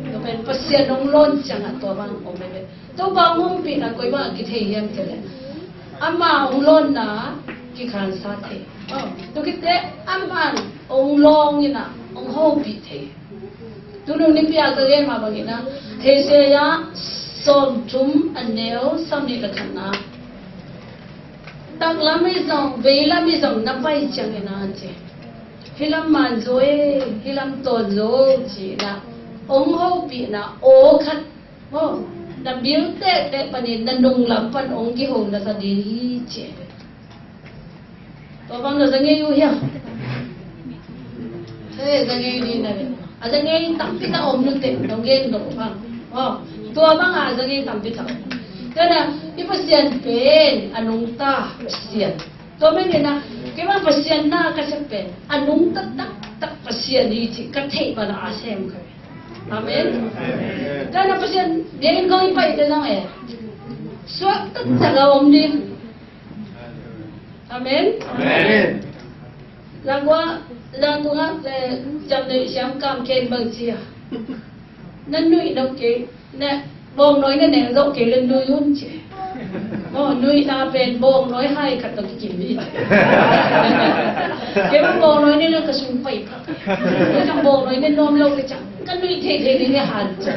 Tua pen Pasian hong lawn ciangin tua bang om ve. Topa hong ompihna koi bang a kithei hiam cih leh amah hong lawnna kikhansa thei. Aw, tua khit teh amah hong lawng in a hong hopih thei. Tuni nipi a ka gen mah bangin a, Isaiah sawmthum a neu sawmnih le khatna, taklam hi zong veilam hi zong na pai ciangin a ci. Hih lam man zo e, hih lam tawn zo ci-in ah hong hopihna aw khat, maw, na bil tektek panin na nunglam pan hong kiho na sa ding hi ci. Tua bang na za ngei uh hiam? He, za ngei ding na ve. A za ngei tampi tak om nuteh, nong gen dong bang. Aw, tua bang a za ngei tampi tak om. Tua na, i Pasian pen a nungta Pasian. Tua manin ah, kei bang Pasian na ka sep pen a nungta taktak Pasian hi ci ka theih bang a sem ka ve. Amen. Tua na Pasian biakinn kong i pai te nong e, suak taktak a om ding. Amen. Amen. Langkua, langkua, eh, jam nei siam kam ken bang cia. Na nuih nop kei, na bawngnawi na neng zawh kei le nui un ci. Maw, nuihna pen bawngnawi hai khat tawh kikim hi. Kei bang bawngnawi ne na ka sung pai phak. Kei bang bawngnawi ne nuam lo ka ciang ka nuih theih theih ding e han ci.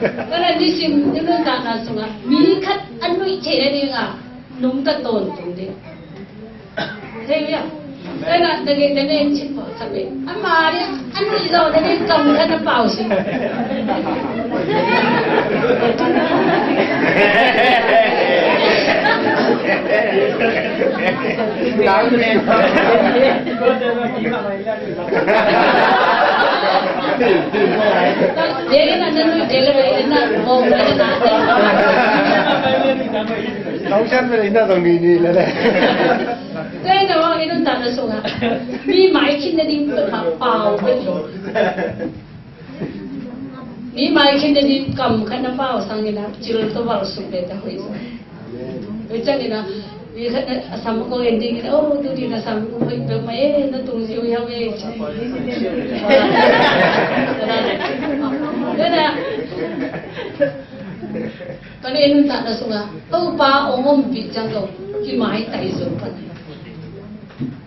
Ka na nisim ni nuntakna sungah mi khat a nuih theih na dingah nungta tawntung ding. Hei, ya. Tua na, na gen, na gen cik pawlkhat ve. Ama ding a nuih zawh na ding kam khat na pau sin. Dek na, na nuih dek le ve na, mawk na na. Tau sian ve na zong ni ni le le. Tua na wang i nuntakna sungah mi mai khin na ding pau ka ding. Mi mai khin na ding kam khat na pau sangin ah cil tawh val suk le ta hoih. Hoih ciangin ah mi khat na a sam kong en dingin, "Oh, tu ding na sam kong hoih peuhmah e, na tung ziau hiau e," ci. Tua na, tua na i nuntakna sungah Topa hong ompih ciang lo kimaitai zo pan.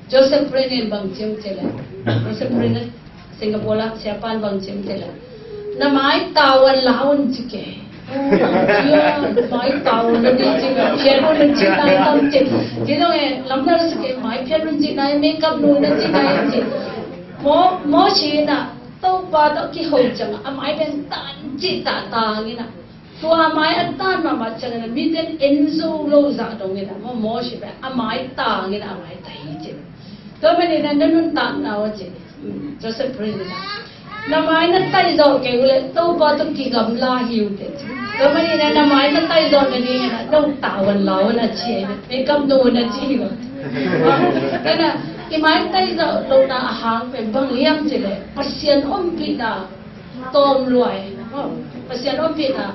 Joseph Prince in bang ci hiam cih leh, Joseph Prince, Singapore ah siapa in bang ci hiam cih leh, na mai tau un la un ci kei. Mai tau un na ding ci kei, phiat un na ci kei, tam ci. Ci dong e, lam na ci kei, mai phiat un ci kei, makeup nu na ci kei ci. Mo, Moses in ah Topa tawh kiho ciang a mai pen tan ci ta ta in ah. Tua mai a tan mahmah ciangin a mite in en zo lo zah dongin a, maw, Moses pen a mai tangin a mai tai hi ci. Tua manin a na nuntakna uh ci, um, Joseph Prince in a, na mai na tai zawh kei uh leh Topa tawh kigamla hi uh teh ci. Tua manin a na mai na tai zawh nadingin a nong tavuan la un a ci, makeup nu un a ci hi uh. Tua na, i mai tai zawh lohna a hang pen bang hiam cih leh Pasian ompihna tawm luai, maw? Pasian ompihna,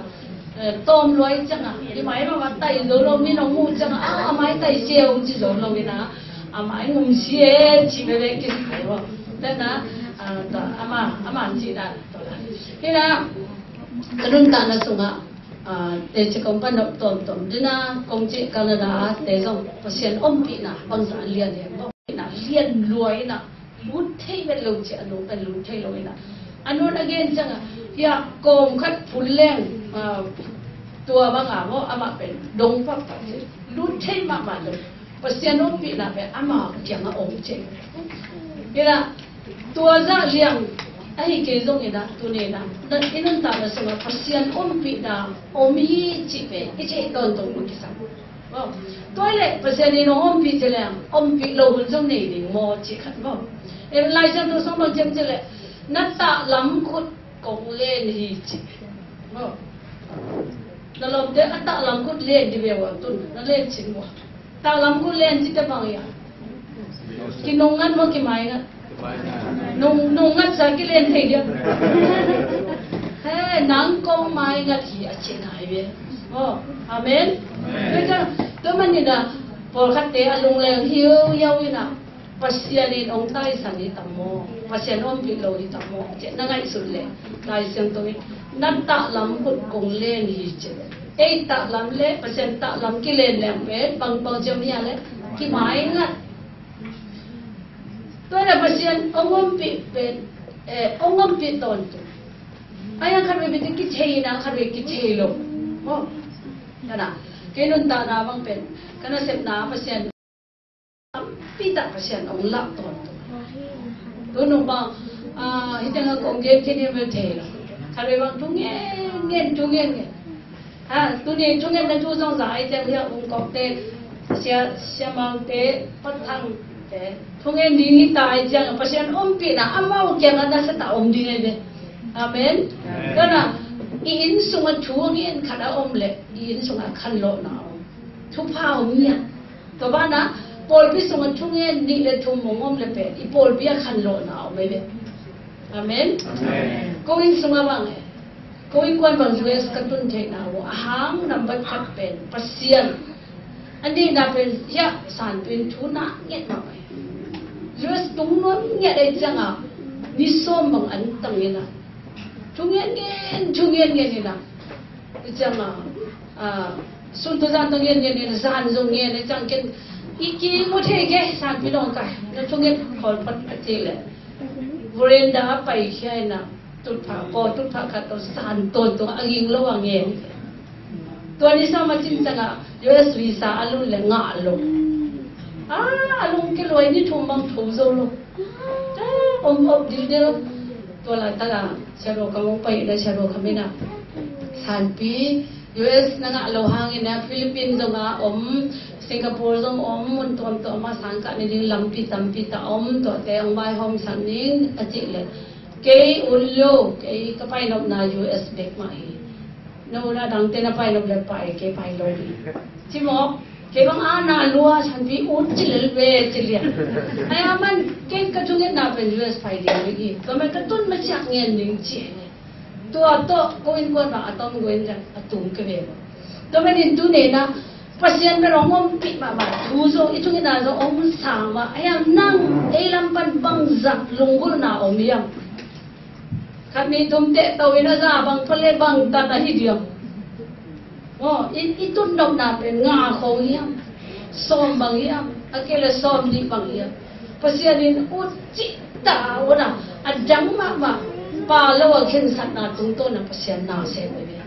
eh, tawm luai ciangah, i mai mahmah tai zo lo, mi nong muh ciangah, ah, a mai tai sia uh ci zo lo in a, a mai ngum sia e ci veve kisai, maw? Tua na, ah, tua, ama, ama cihna, tua la. Hi na, ka nuntakna sungah, ah, teci kong pan nop tawmtawm. Hi na, kong cih Canada ah te zong, Pasian ompihna, bangzah lian hiam, maw? Ompihna lian luai in a, lut thei vet lo ci a, a nu pen lut thei lo in a. A nu'n a gen ciangah, hia kawm khat phun leng, ah, tua bangah maw, amah pen dong pakpak ci, lut thei mahmah lo. Pasian ompihna pen ama kiangah om ci. Hi na, tua zah liang ahi kei zongin a, tuni in a, na, i nuntakna sungah Pasian ompihna om hi cih pen i theih tawntung uh kisam. Maw? Tua leh Pasian in hong ompih ci leng, ompih lo hun zong nei ding maw cih khat maw? Em, Lai Siangtho sung bang ci hiam cih leh, na taklam khut kong len hi ci. Maw? Na lawmte a taklam khut len dih ve ua tun, na len cin ua. Taklam khut len cih teh bang hiam? Kinungngat maw kimaingat? Nung, nungngatsa kilen thei diam? He, nang kong maingat hi a cihna hi ve. Oh, amen. Amen. Tua, tua manin a, pawlkhatte a lungleng hiauhiau in a, Pasian in hong taisan hi tam maw, Pasian ompih lo hi tam maw, cih na ngaihsut leh, Lai Siangtho in, na taklam khut kong len hi ci. Ei taklam leh Pasian taklam kilen leng pen, bang, bang ci hiam hia leh, kimaingat. Tua leh Pasian hong ompih pen, eh, hong ompih tawntung. Ai, a khatvei bang kithei in a, khatvei kithei lo. Oh, ka na, kei nuntakna bang pen, ka nasepna Pasian, tampi tak Pasian hong lah tawntung. Tu nung bang, ah, hih teng a kong gen khin hi bel thei lo. Khat vei bang thu ngen ngen, thu ngen ngen. Ha, tuni thungetna thu zong za ai ciang hiah ung kawkte, sia, siamangte, pathangte, thungen ding hi ta ai ciang Pasian ompihna amau kiangah na sa ta om ding ai ve. Amen. Amen. Kana i inn sungah thu a ngen khat a om leh i inn sungah khanlawhna a om. Thupha a om nia. Tua banah pawlpi sungah thungen nih le thum hong om le pen i pawlpi a khanlawhna a om ai ve. Amen. Amen. Ko inn sungah bang e. Ko innkuan bang U S ka tun theihna uh a hang nambat khat pen Pasian. A nihna pen hiah Sanpin thu na nget mah pai. U S tung nuam nget ei ciangah ni sawm bang an tang ina. Thu ngen ngen, thu ngen ngen ina. Ei ciangah, ah, sun tu zan tu ngen ngen ina, zan zong ngen ei ciang ken i ki mu thei ke Sanpin ong kai. Na thu ngen khawl pat a ci le. Veranda a pai khia ina. Tutphah, kaw tutphah khat tawh san tawntung a ging lo a ngen. Tua ni sawm a cin ciangah U S visa a lun le ngah lo. A, a lungkia luai ni thum bang tho zo lo. A, om om dildel. Tua laitak a Siaruak ka mong pai na Siaruak ka mina. Sanpi, U S na ngah lo hangin a Philippines zong a om, Singapore zong om, mun tuamtuam a sangkah ni ding lampi tampi ta om, tuate ong vaihawm sak ning a cih le. Kei ut lo, kei ka painopna U S bek mah hi. No na dangte na painop le pai, kei pai lo hi. Ci maw, kei bang a na lua, Sanpi ut ci lel ve, ci lian. Ai a man, kei ka thungetna pen U S pai ding hi. Tua man ka tun ma ciak ngen ding ci hi. Tua tawh, ko innkuan bang a tom go in a tung ka ve maw. Tua man in tu nena, Pasian bel hong ompih mahmah, thu zong, i thungetna zong hong sang mah, a hiang nang, ei lam pan bangzah lunggulhna om hiam? Khat nih thum teh to in a za bang pale bang tan a hi diam? Maw, i, i tutnopna pen nga khong hiam? Sawm bang hiam? A kei le sawm nih bang hiam? Pasian in ut cih ta ut a, a dang mahmah, pa lo a khensatna tungtawn a Pasian na sem ve.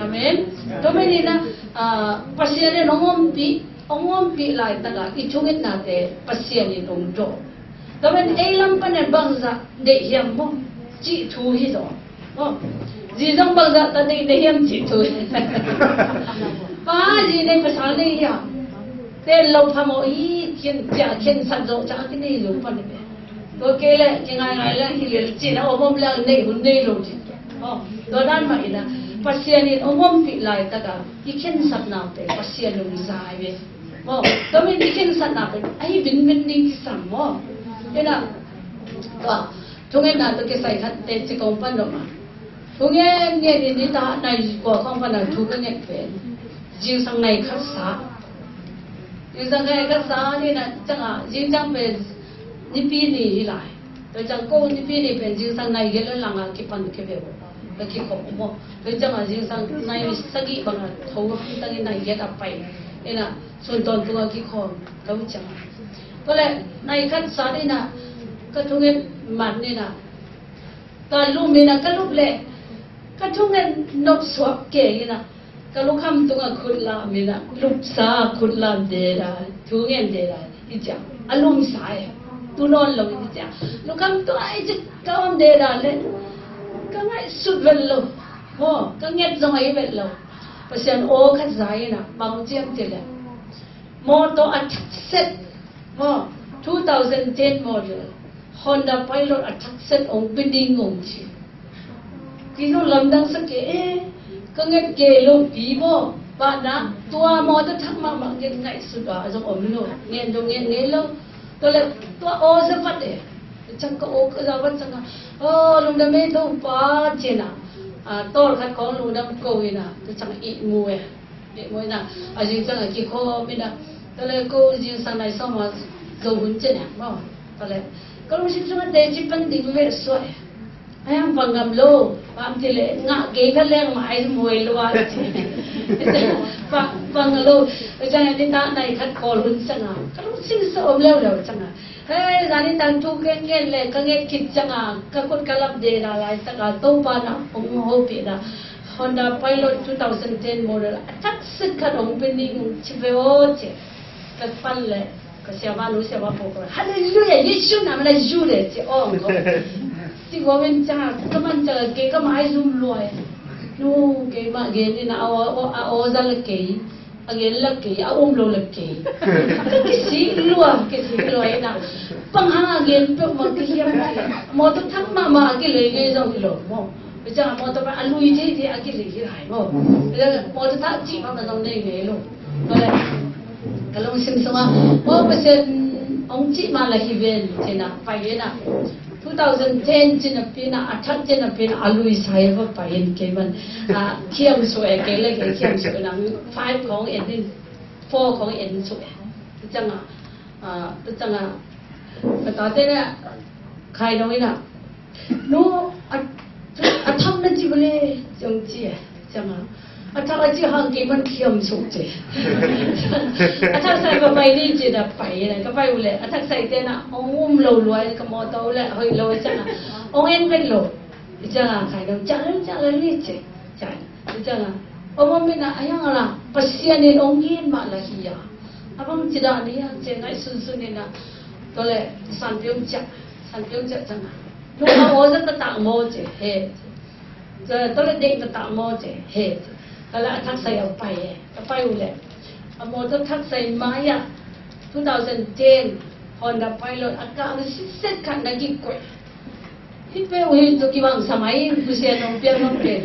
Amen. Tua man in a, ah, Pasian in hong ompih, hong ompih laitak a i thungetnate Pasian in hong dawh. Tua man ei lam pan a bangzah deih hiam maw? Cih thu hi zaw. Maw? Zi zong bangzah ta deih na hiam cih thu hi. Pa zi nei pasal nei hiam? Ten lo pha maw i khian cia khian sat zawh ca ki nei lo pan hi. Tua kei le ki ngai ngai le hi le cih na om om le nei hun nei lo cih. Maw? Tua dan mah in a Pasian in hong ompih laitak a i khensatna pen Pasian hong zai ve. Maw, tua min i khensatna pen ahi binbin ding kisam maw. Ina, tua, thungetna tua kisai khat te ci kong pan dong a. Thungen ngen in i ta nai kua kong pan a thu ka nget pen. Zingsang nai khat sa. Zingsang nai khat sa ni na ciang a, zing ciang pen nipi ni hi lai. Tua ciang ko nipi ni pen zingsang nai giat le lang a kipan kive uh. Ka kikhop uh maw. Tua ciang a zingsang nai sagih bang a tho a hang tang in nai giat a pai. Ina sun tawntung a kikhawm ka uh ciang a. Tua le nai khat sa ina ka thungen man ina. Ka lum ina ka lup le ka thungen nop suak ke ina. Ka lukham tungah khut lam in a, lupsa khut lam deda, thu ngen deda, i ciang, a lumsa e, tu nawn lo i ciang. Lukham tungah i ci ka om deda le, ka ngaihsut vet lo, maw, ka nget zong ahi vet lo. Pasian aw khat za in a, bang ciam ti le. Mawtaw a thakset, maw, two thousand ten model, Honda Pilot a thakset ong pe ning ong ci. Kei zong lamdang sa kei e, ka nget kei lo pi maw, pahna, tua mawtaw thak mahmah nget ngaihsut a zong om lo, ngen dong ngen ngei lo. Tua le, tua aw za vat e, ciang ka aw ka za vat ciang a, aw, lungdam e Topa, ci na, a, tawl khat kong lungdam ko in a, tua ciang ihmu e. Beh maw ina, a zingsang a kikhawm ina, tua le ko zingsang nai sawm a zo hun cian a maw. Tua le ko lungsim sungah teci pan ding ve suai. A hiang pang ngam lo, bang ti le ngah kei kha leng mah ai muai lo a ci. Pang, pang lo, a ciang a ni ta nai khat kawl hun ciang a, ka lungsim sa om leuleu ciang a. Hei, zani tang thu ka ngen le, ka nget khit ciang a, ka khut ka lap dena laitak a, Topa na hong hopihna. Honda Pilot two thousand ten model a thaksit khat hong pe ning ci ve aw ci. Ka pan le, Ka siamah nu, siamah pu ko, "Halleluiah, Jesu na mala zu le," ci ong ko. Ci ko men ca, ka man ca ke ka mai zum luai. Nu ke ma gen ni na a o, a o za la ke. A gen la ke, a um lo la ke. Ka kisik lua, kisik lua ina. Pang hang a gen peuh mah ka hiam. Mawtaw thak mahmah a kilei ngei zong hi lo maw. Tua ciang mawtaw a lui thei thei a kilei hi lai maw. Mawtaw thak cih mahmah zong nei ngei lo. Tua leh ka lungsim sungah maw, Pasian hong cih mah la hi ven, ci na, pai ina. Two thousand ten ci napi na, a thak ci napi na, a lui sa hi va pai in kei man. A, khiam suh e, kei le kei khiam suh na, five khong en in, four khong en suh e. Tu ciang a, a, tu ciang a, ka tate na, khai dong ina. Nu, a, a thak na ci bale, ciang ci e, ciang a. A thak a ci hang kei man khiam suh ci. A thak sai va pai ni ci na pai na, ka pai uh leh, a thak sai te na, ong um lo luai, ka mawtaw uh leh, hoih lo, ciang a. Ong en vet lo. Ciang a, khai dong, ciang a, ciang a ni ci. Ciang a, ciang a. Ong om ina, a hiang a la, Pasian in ong gen mah la hi a. A bang ci dan ni a, ci ngaihsun sun ina. Tua leh, San Piong ciah, San Piong ciah ciang a. Nu a o za ta tak maw ci, he. Tua leh dek ta tak maw ci, he. Ka la a thak sai a pai e. Ka pai uh leh. A mawtaw thak sai mai ah. Two thousand ten, Honda Pilot, a kang siset khat na kikoih. Hi peuh hi tu kibang sa mai, Pasian ong piang ong piang.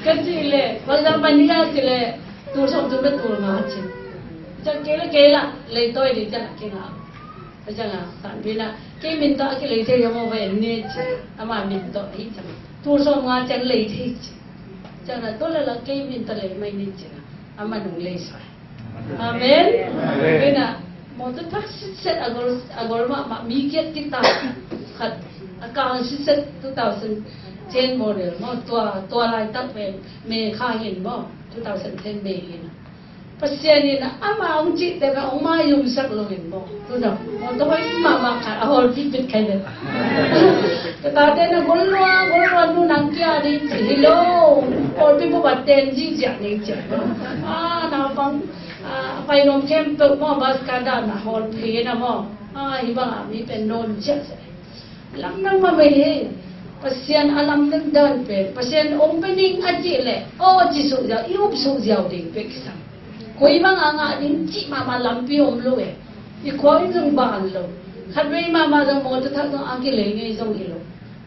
Ka cih leh, bang zah mah ni ka cih leh, tul sawm tul met tul nga ci. Ciang kei la kei la, lei tawi ding ciang a kei nga. Ka ciang a, San Piong na, kei min tawh a kilei thei hiam aw va en ni ci. Ama min tawh hi ciang. Tul sawm nga ciang lei thei ci. Ciang na, tua leh la kei min tawh lei mai ni ci na. Ama nung lei sa. Amen. Amen. Ina, mawtaw thak sitset a gol, a gol mahmah mi kiat kitak khat a kang sitset two thousand ten model maw tua, tua laitak pen May kha hin maw two thousand ten May hin. Pasian in ama hong cihte pen hong maizumsak lo hin maw. Tuna, mawtaw hoih mahmah khat a hawlpih bit khai pen. Ka tate na gol lua, gol lua nu nang kia ding ci hi lo. Hawlpih bup a ten ziahziah ding ci. A, naupang, a, pai nuam khempeuh maw, bus ka dan a hawlpih na maw. A, hi bang a mi pen nawn ziahziah. Lamdang mahmah hi. Pasian a lamdang dan pen. Pasian ong pe ning a cih leh. Aw ci suh ziau, i up suh ziau ding pek sang. Koi bang a ngah ding cih mahmah lampi om lo e. I khua in zong ban lo. Khatvei mahmah zong mawtaw thak zong a kilei ngei zong hi lo.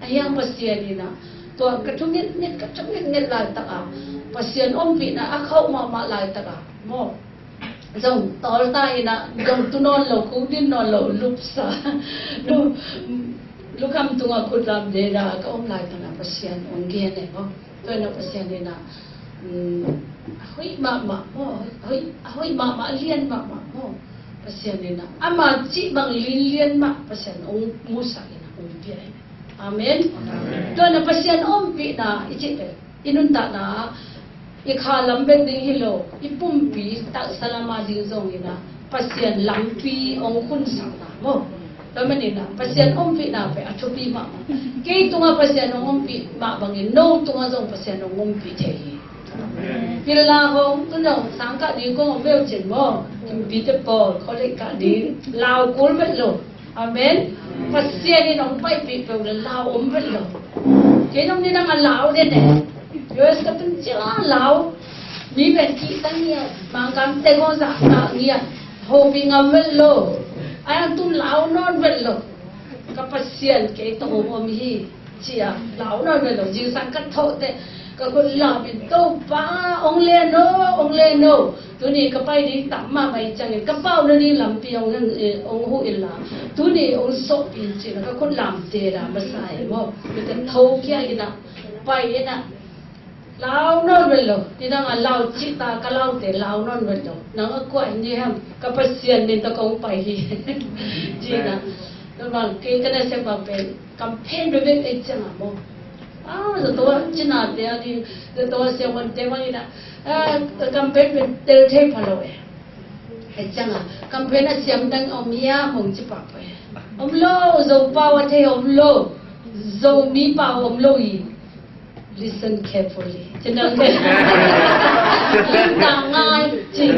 A hiang Pasian ina. Tua ka thu ngetnget, ka thu ngetnget laitak a. Pasian ompihna a khauh mahmah laitak a. Maw. Zong tawl ta ina. Zong tu nawn lo, khuk din nawn lo, lupsa. Lu, lukham tungah khut lam deda ka om laitak a Pasian ong gen e maw. Tua ina Pasian ina, um, a hoih mahmah maw, a hoih, a hoih mahmah, a lian mahmah maw. Pasian ina, ama cih bang linlian mah Pasian ong musak ina, ong pia ina. Amen. Amen. Tua ina Pasian ompihna i cih pen, i nuntakna, i kha lam bek ding hi lo, i pumpi taksa lam a ding zong ina, Pasian lampi ong khunsakna maw. Tua manin ah, Pasian ompihna pen a thupi mahmah. Kei tungah Pasian ong ompih mah bangin, no tungah zong Pasian ong ompih thei hi. Pil la hong, tu dong, sang kah ding kong om veu cin maw. Pite pawl, college kah ding, lau kul vet lo. Amen. Pasian in ong paipih peuh le lau om vet lo. Kei nong ni nang a lau den eh. U S ka tun cia lau. Mi pen kih ta ngiat, mangkang teng aw zah ta ngiat. Hopih ngam vet lo. Ai ang tun lau nawn vet lo. Ka Pasian kei tawh om hi. Cia lau nawn vet lo. Zingsang ka thawh teh ka khut lam in, Topa, ong len o, ong len o. Tuni ka pai ding tam mahmah i ciangin ka pau nading lampi ong, eh, ong huh in la. Tuni ong sawhpih in ci-in ka khut lam te da masa e maw. Ka tho kia in a, pai in a. Lau nawn vet lo, ni dang a lau cih ta ka laute lau nawn vet lo. Nang a kuai ni ham, ka Pasian min tawh kong pai hi. Ci na, tua bang kei ka nasep bang pen, campaign bek bek ei ciang a maw. Ah, zato a cina te a ding, zato a siaman te bang ina, ah, campaign pen tel thei pha lo e. Ei ciang a, campaign a siam dang om hia mong ci pak e. Om lo, Zopau a thei om lo, Zomi pau om lo i. Listen carefully. Ci nang pen. Lim ta ngai ci.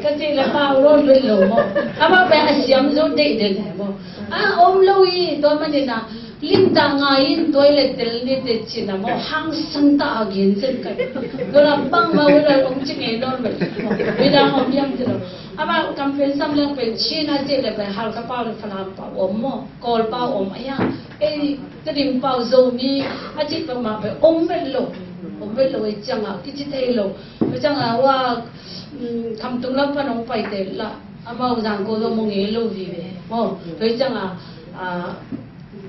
Ka ci le pau lo lo maw. Amah pen a siam zo deih den he maw. A om lo hi, tua manin a limtak ngai in tua le tel ni te cin a maw. Hangsan ta a gen cin kai. Tua la bang ma wala ong ci ngei non maw. Wala ong yam ci lo. Amah kam pen sam leng pen Chin a ci le pen Halkha pau le Falam pau om maw. Kawl pau om a yang. Ei Tedim pau Zomi a ci pau ma pen om vet lo. Om vet lo ei ciang a kici thei lo. Ei ciang a wa Khamtung lam pan hong paite lah amau Zangkong zong mu ngei lo vive maw. Tua hi ciangin a, a,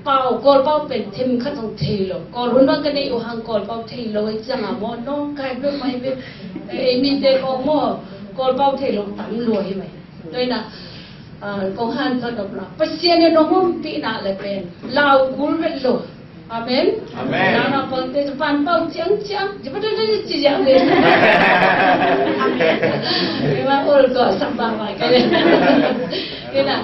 pau, Kawl pau pen themkhat hong thei lo. Kawl hun bang ka nei uh hang Kawl pau thei lo hi ciangin maw, nong kai bek mai bek. Ei mite kong maw, Kawl pau thei lo tam lua hi mai. Tua hi na, a, kong han khat nop la Pasian in hong ompih na le pen lau kul vet lo. Amen. Amen. Nana pangte Japan pau ciang ciang. Japan te te ci ciang le. Amen. Ema ol ko samba ma kale. Kena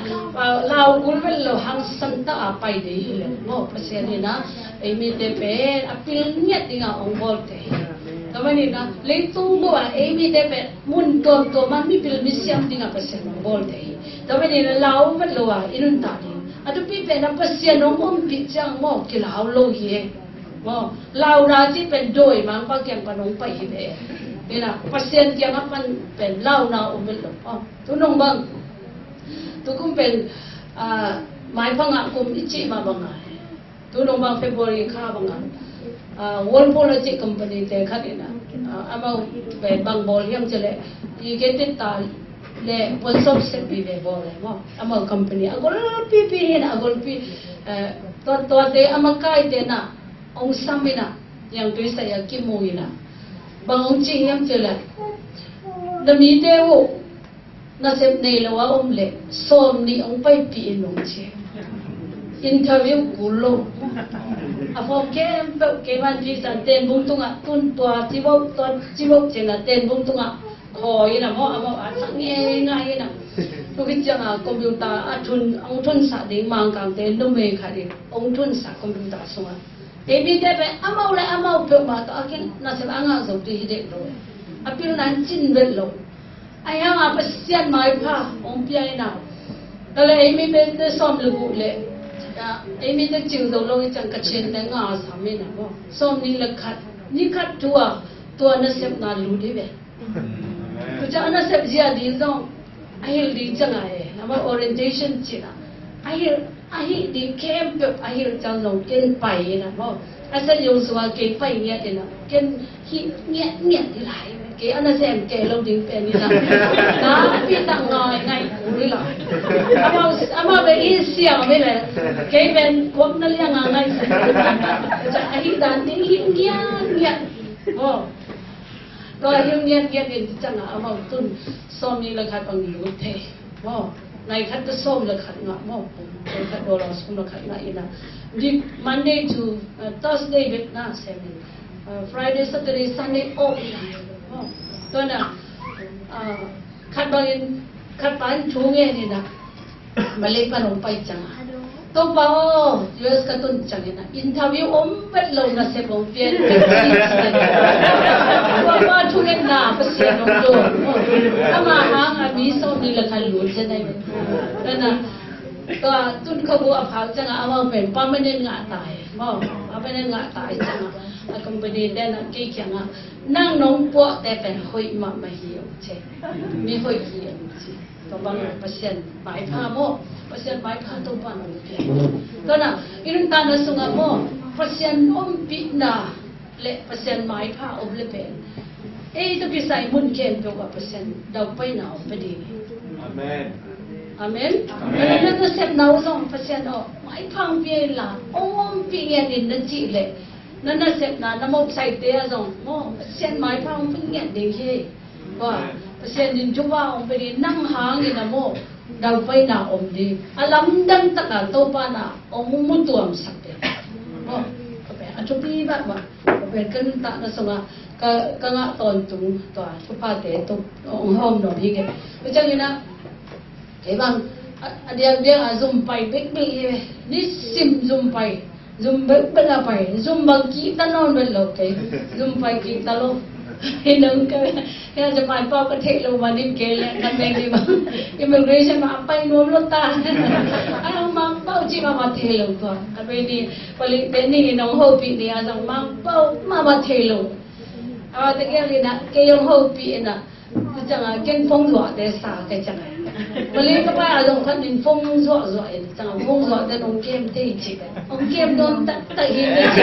lau kul vel lo hangsan ta a pai de le. Mo Pasian ina ei mite pen a pil ngiat dinga ong bol te. Kamani na leitung mo a ei mite pen mun tuamtuam ah mipil misiam dinga Pasian hong bawl te hi. Tua manin a lau vet lo a i nuntak ding a thupi pen a Pasian hong ompih ciang maw kilau lo hi e. Maw launa cih pen dawi mangpa kiang pan hong pai hi ve. Ina Pasian kiangah pan pen launa om vet lo. Aw, tu nong bang tukum pen, ah, maipha ngah kum i cih mah bang a Tunung bang February kha bangah, ah, Whirlpool a cih company te khat in ah, ah, amau bang bawl hiam cih leh, i ketit ta le puan sawp sep vive bawl leh maw. Amau company a golpipi hi in ah, a golpi, eh, tua, tuate a makaite in ah ong sam in ah, Niangtui sai a kimu in ah, bang ong ci hiam cih leh, na mite uh nasep nei lo a om leh sawm nih hong paipih in hong ci. Interview kul lo. A form khempeuh kei man pisa tenbung tungah tun tua civoh tua civoh cina tenbung tungah khawi in a maw, a maw a sak ngeingai in a. Tua khit ciangah computer a thun, hong thunsah ding Mangkangte numei khat in hong thunsah computer sungah. Ei mite pen amau le amau peuhmah tawh a kin nasep a ngah zo ding hi dek lo. A pilna in cin vet lo. Ahi hangah Pasian maipha hong pia in ah. Tua leh ei mite sawm le guk leh, ah, ei mite cing zo lo hi ciang ka cin te nga sam in ah maw. Sawm nih le khat, ni khat thu ah tua nasepna lut hi ve. Tua ciang a nasep zia ding zong a hilh ding ciang a e. Amah orientation cih ah a hilh, a hih ding khempeuh a hilh ciang zong ken pai in ah maw. A sa yong sung a kei pai ngiat in ah, ken hih ngiatngiat hi lai. Kei a nasem kei lo ding pen in ah. Na pi tak ngaingai kul hi lai. Amah, amah pen i siam hi leh kei pen kuak na liang a ngai. A hih dan ding hih ngiatngiat. Maw. Tua hi ngiatngiat in ciangah amau tun sawm nih le khat bang lut thei. Maw, nai khat ka sawm le khat ngah maw. Nai khat dollar sawm le khat ngah in ah. Di Monday to, uh, Thursday bek na sem in. Uh, Friday, Saturday, Sunday off in ah. Maw, tua na, uh, khat bangin, khat bangin thu ngen in ah. Malay pan hong pai ciang a, Topa aw, U S ka tun ciangin ah interview om vet lo, nasep hong pia in. Topa thu ngen na Pasian hong do. Ama hang a mi sawm nih le khat lut zen ai. Tua na, tua tun kha bu a phak ciang a amau pen permanent ngah ta hi. Maw, permanent ngah ta hi ciang a, a company te na kei kiang a, nang nong puah te pen hoih mahmah hi ong ci. Mi hoih hi ong ci. Tua bang Pasian maipha maw, Pasian maipha Topa nong pia. Tua na, i nuntakna sungah maw, Pasian ompihna le Pasian maipha om le pen, ei tua kisai mun khempeuh ah Pasian daupaina om pe ding. Amen. Amen. Amen. Na nasepna uh zong Pasian aw maipha hong pia in la, hong ompih ngiat in na cih leh, na nasepna na mawhsaite ah zong maw Pasian maipha hong pia ngiat ding hi. Tua Pasian in thupha hong pia ding, nang hangin a maw daupaina om ding. A lamdang takin Topa na hong mu tuamsak ding. Maw, a thupi mahmah. Tua pen ka nuntakna sungah ka, ka ngah tawntung tua thuphate tua hong hawm nuam hi kei. Tua ciangin ah kei bang a, a diakdiak a zum pai bekbek hi ve. Nisim zum pai, zum bekbek a pai, zum bang kihta nawn vet lo kei. Zum pai kihta lo. Hi nong ka, kei a Japan pau ka theih lo manin kei le ka meng ni bang immigration mah a pai nuam lo ta. A Mangpau ci mahmah thei lo tua. Ka meng ni palik te ni nong hopih ni a zong Mangpau mahmah thei lo. A te kei a li na kei hong hopih na. Ciang a ken phone zuahte sa ka ciang a. Palik ka pai a zong khat nin phone zuahzuah in ciang a phone zuahte nong kem thei ci. Hong kem nuam taktak hi ka ci.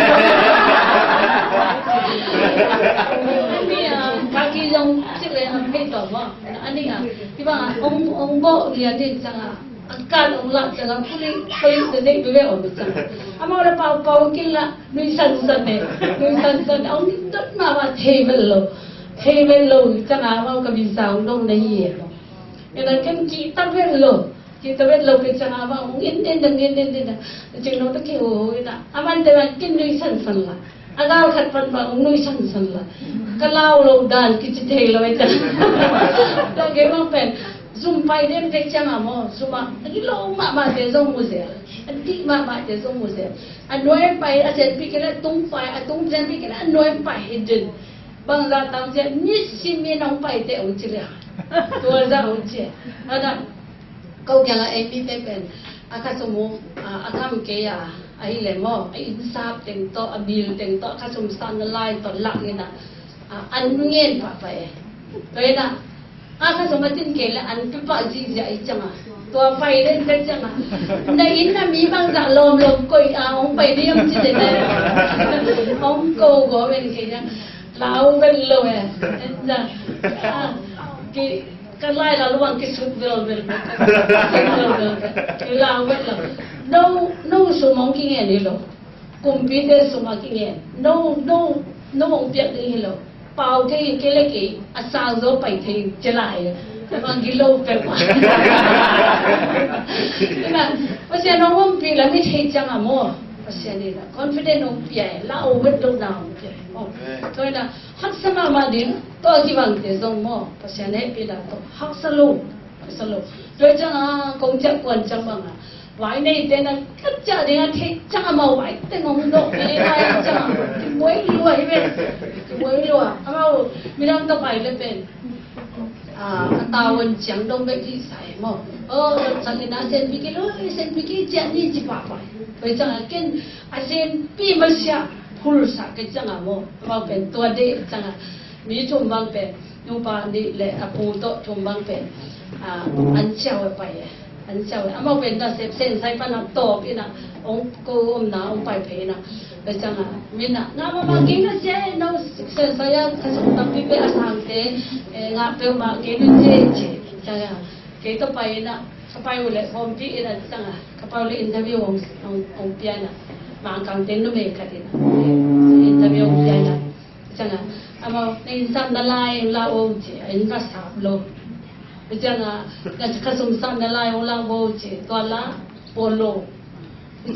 Ani a ka ki zong cik le hong pei tawh maw. Ani a kibang a hong hong bawh lian in ciang a a kan hong lak ciang a puli puli te dek bebe om ciang a. Amau le pau pau kin la nui san san ne nui san san ne hong dot ma ma thei bel lo thei bel lo ciang a amau ka visa hong dong na hi e. Ina ken ki ta bel lo. Kita vet lo ke ciang a bang hong in den den in den den. Cing no ta ke ho ina. Aman te bang kin nui san san la. A gal khat pan bang hong nui san san la. Ka lau lo dan kici thei lo e ta. Ta ke bang pen zum pai den te ciang a maw zum a. Ni lo mahmah te zong mu zel. A dih mahmah te zong mu zel. A nuai pai a sen pi ke la tung pai a tung sen pi ke la a nuai pai hi den. Bang za tang ciang ni si mi nong pai te hong ci lia. Tua za hong ci. Ana Ko kiangah ei mite pen a khasum uh a kham kei a ahi le maw, a innsap teng tawh, a bil teng tawh, a khasum sahna lai tawh lak in a, an ngen pahpah e. Tua in a a khasum a tin kei le an pipah zihziah i ciang a, tua pai den pen ciang a na inn a mi bangzah lawmlawm koih a hong pai diam ci den e. Hong ko gawm en kei ciang lau vet lo e. Ka lai la lubang kisut velvel. Kisut velvel. Kilau vet lo. No, no sum hong kingen hi lo. Kumpite sum a kingen. No, no, no hong piak ding hi lo. Pau thei kei le kei a sang zo pai thei ci lai. Bang kilo pek ma. Pasian hong ompih la mi thei ciang a maw. Pasian in a confident hong pia e. La o vet lo na hong pia e. Tua in a haksa mahmah ding, tua kibangte zong maw, Pasian hehpih dan tawh haksa lo, haksa lo. Tua ciang a kong ciah kuan ciang bang a vai neite na ka ciah ding a theih ciang a mau vai teng hong dawh ve vai ciang a kibuai lua hi ve. Kibuai lua. Amau midang tawh pai le pen a, a tavuan ciang dong bek hi sa e maw. O, dong sang in a senpi ki lo, senpi ki ciah ni ci pahpah. Tua ciang a ken a senpi masiah phulsa ka ciang a maw. Amau pen tua deh ciang a mi thum bang pen nupa nih le a pu tawh thum bang pen a, an ciau e pai e. An ciau e. Amau pen nasep Sensai pan a tawp in a hong ko omna hong pai phei in a. Tua ciang a min a ngah mahmah kei na sia e no Sensai a khasum tampi pen a sangte ngah peuhmah kei na sia e ci. Ciang a kei tawh pai in a ka pai uh le bawmpi in a ciang a ka pai uh le interview hong, hong, hong pia in a Mangkangte numei khat in a interview hong pia in a ciang a amau na innsap na lai la o ci a inn va sap lo. Ciang a na khasum sap na lai hong la o ci tua la pawl lo.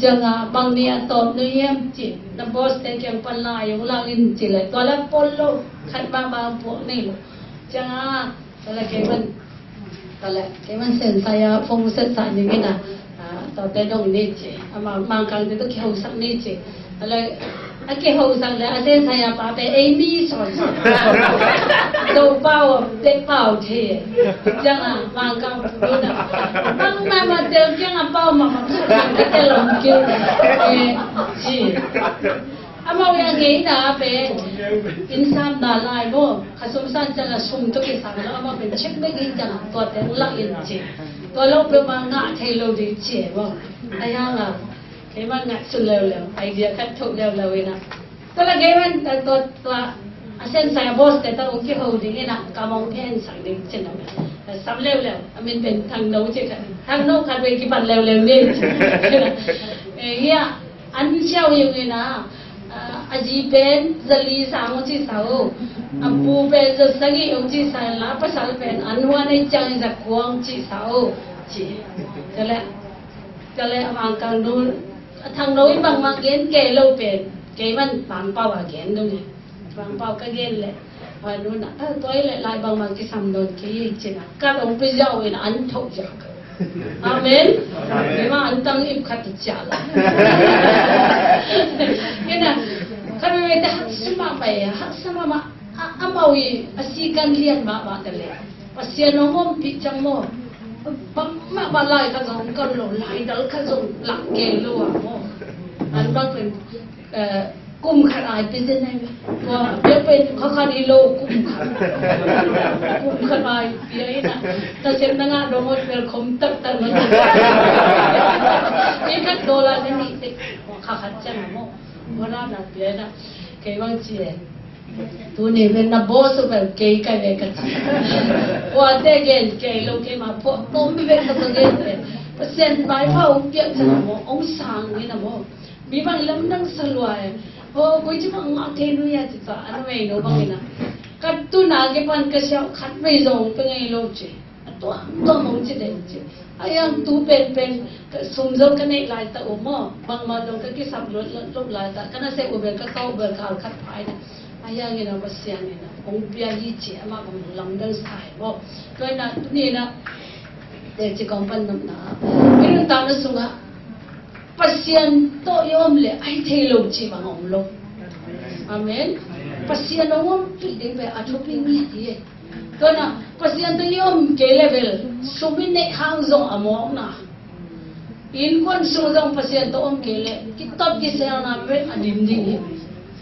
Ciang a bang ni a tawp na hiam ci na boss te kiang pan lai hong la in ci le tua la pawl lo. Khat bang bang pawl nei lo. Ciang a Tale kei man, tale kei man Sensai a phone set sa ning in a, a, tua te dong ni ci. Ama Mangkang te tu kihosak ni ci. Tale a kihosak le a Sensai a pa te ei mi son. Zo pau te pau te. Ciang a Mangkang tu na. Bang ma ma te kiang a pau ma ma ka te long ki. E, ci. Amau a ngeina pen innsapna lai maw, khasum san ciang a sum tawh kisam lo, amau pen check bek hi ciang a tuate lak in ci. Tua lo peuhmah ngah thei lo ding ci maw. Ahi hang a keimah ngaihsun leuleu, idea khat thoh leuleu in a. Tua la keimah tua, tua a Sensai a boss te tawh hong kiho ding in a, ka mong phen sak ding ci na. Sam leuleu, a min pen Thangno ci khat. Thangno khat vei kipan leuleu ni ci. Eh, hia, an siau hi ung in a, a, a zi pen zali sang hong ci sa uh. A pu pen zasagih hong ci sa uh. La pasal pen an huan ei ciang in zakua hong ci sa uh. Ci. Tale, tale a Mangkang nu, a Thangno in bangmah gen kei lo pen kei man Mangpau a gen dong e. Mangpau ka gen le. Vai nu na, a, tua i le lai bangmah kisam nawn kei ci na. Ka dong pi ziau in an thoh ziau. Amen. Amen. Mima an tang ip khat ciah la. Ina, khat veve te haksa mahmah e, haksa mahmah. A, amau i a sikan lian mahmah ta leh Pasian hong ompih ciang maw, bangmah bang lai khat zong kan lo, lai dal khat zong lak kei lo a maw. An bang pen, eh, kum khat ai pia zen ai. Tua pia pen kha khat hi lo, kum khat. Kum khat ai pia hi na. Tasem na ngah dong ot bel khom taktak na. Pi khat dollar na nih tek kha khat ciang a maw. Tua na na pia na. Kei bang ci e. Tuni pen na boss uh pen kei ka hi ve ka ci. Puate gen kei lo kei ma pua pom ve ka to gen ve. Pasian pai pa ong piak sa na mo, ong sang ni na mo. Mi bang lam nang sa lua e. Ho koi ci bang ngak thei nu ya ci ta, ano mei no bang ina. Ka tu na ke pan ka siau khat mei zong pe ngei lo ci. A tua, tua mong ci den ci. A yang tu pen pen, ka sum zong ka neih lai ta um maw. Bangmah zong ka kisap lo, lo, lo lai ta. Ka na se u bel ka kau bel ka al khat pai na. A yang ina Pasian ina. Ong pia hi ci, ama bang lam dal sai maw. Tua ina, tuni ina. Te ci kong pan nam na. Minun ta na sunga. Pasian tawh i om le, ai thei lo ci bang om lo. Amen. Pasian ong ompih ding pen a thupi ngiat hi. Tua na, Pasian tawh i om kei le bel, sum i neih hang zong a mawkna. Innkuan sung zong Pasian tawh om kei le, kitot kiselna pen a dim ding hi.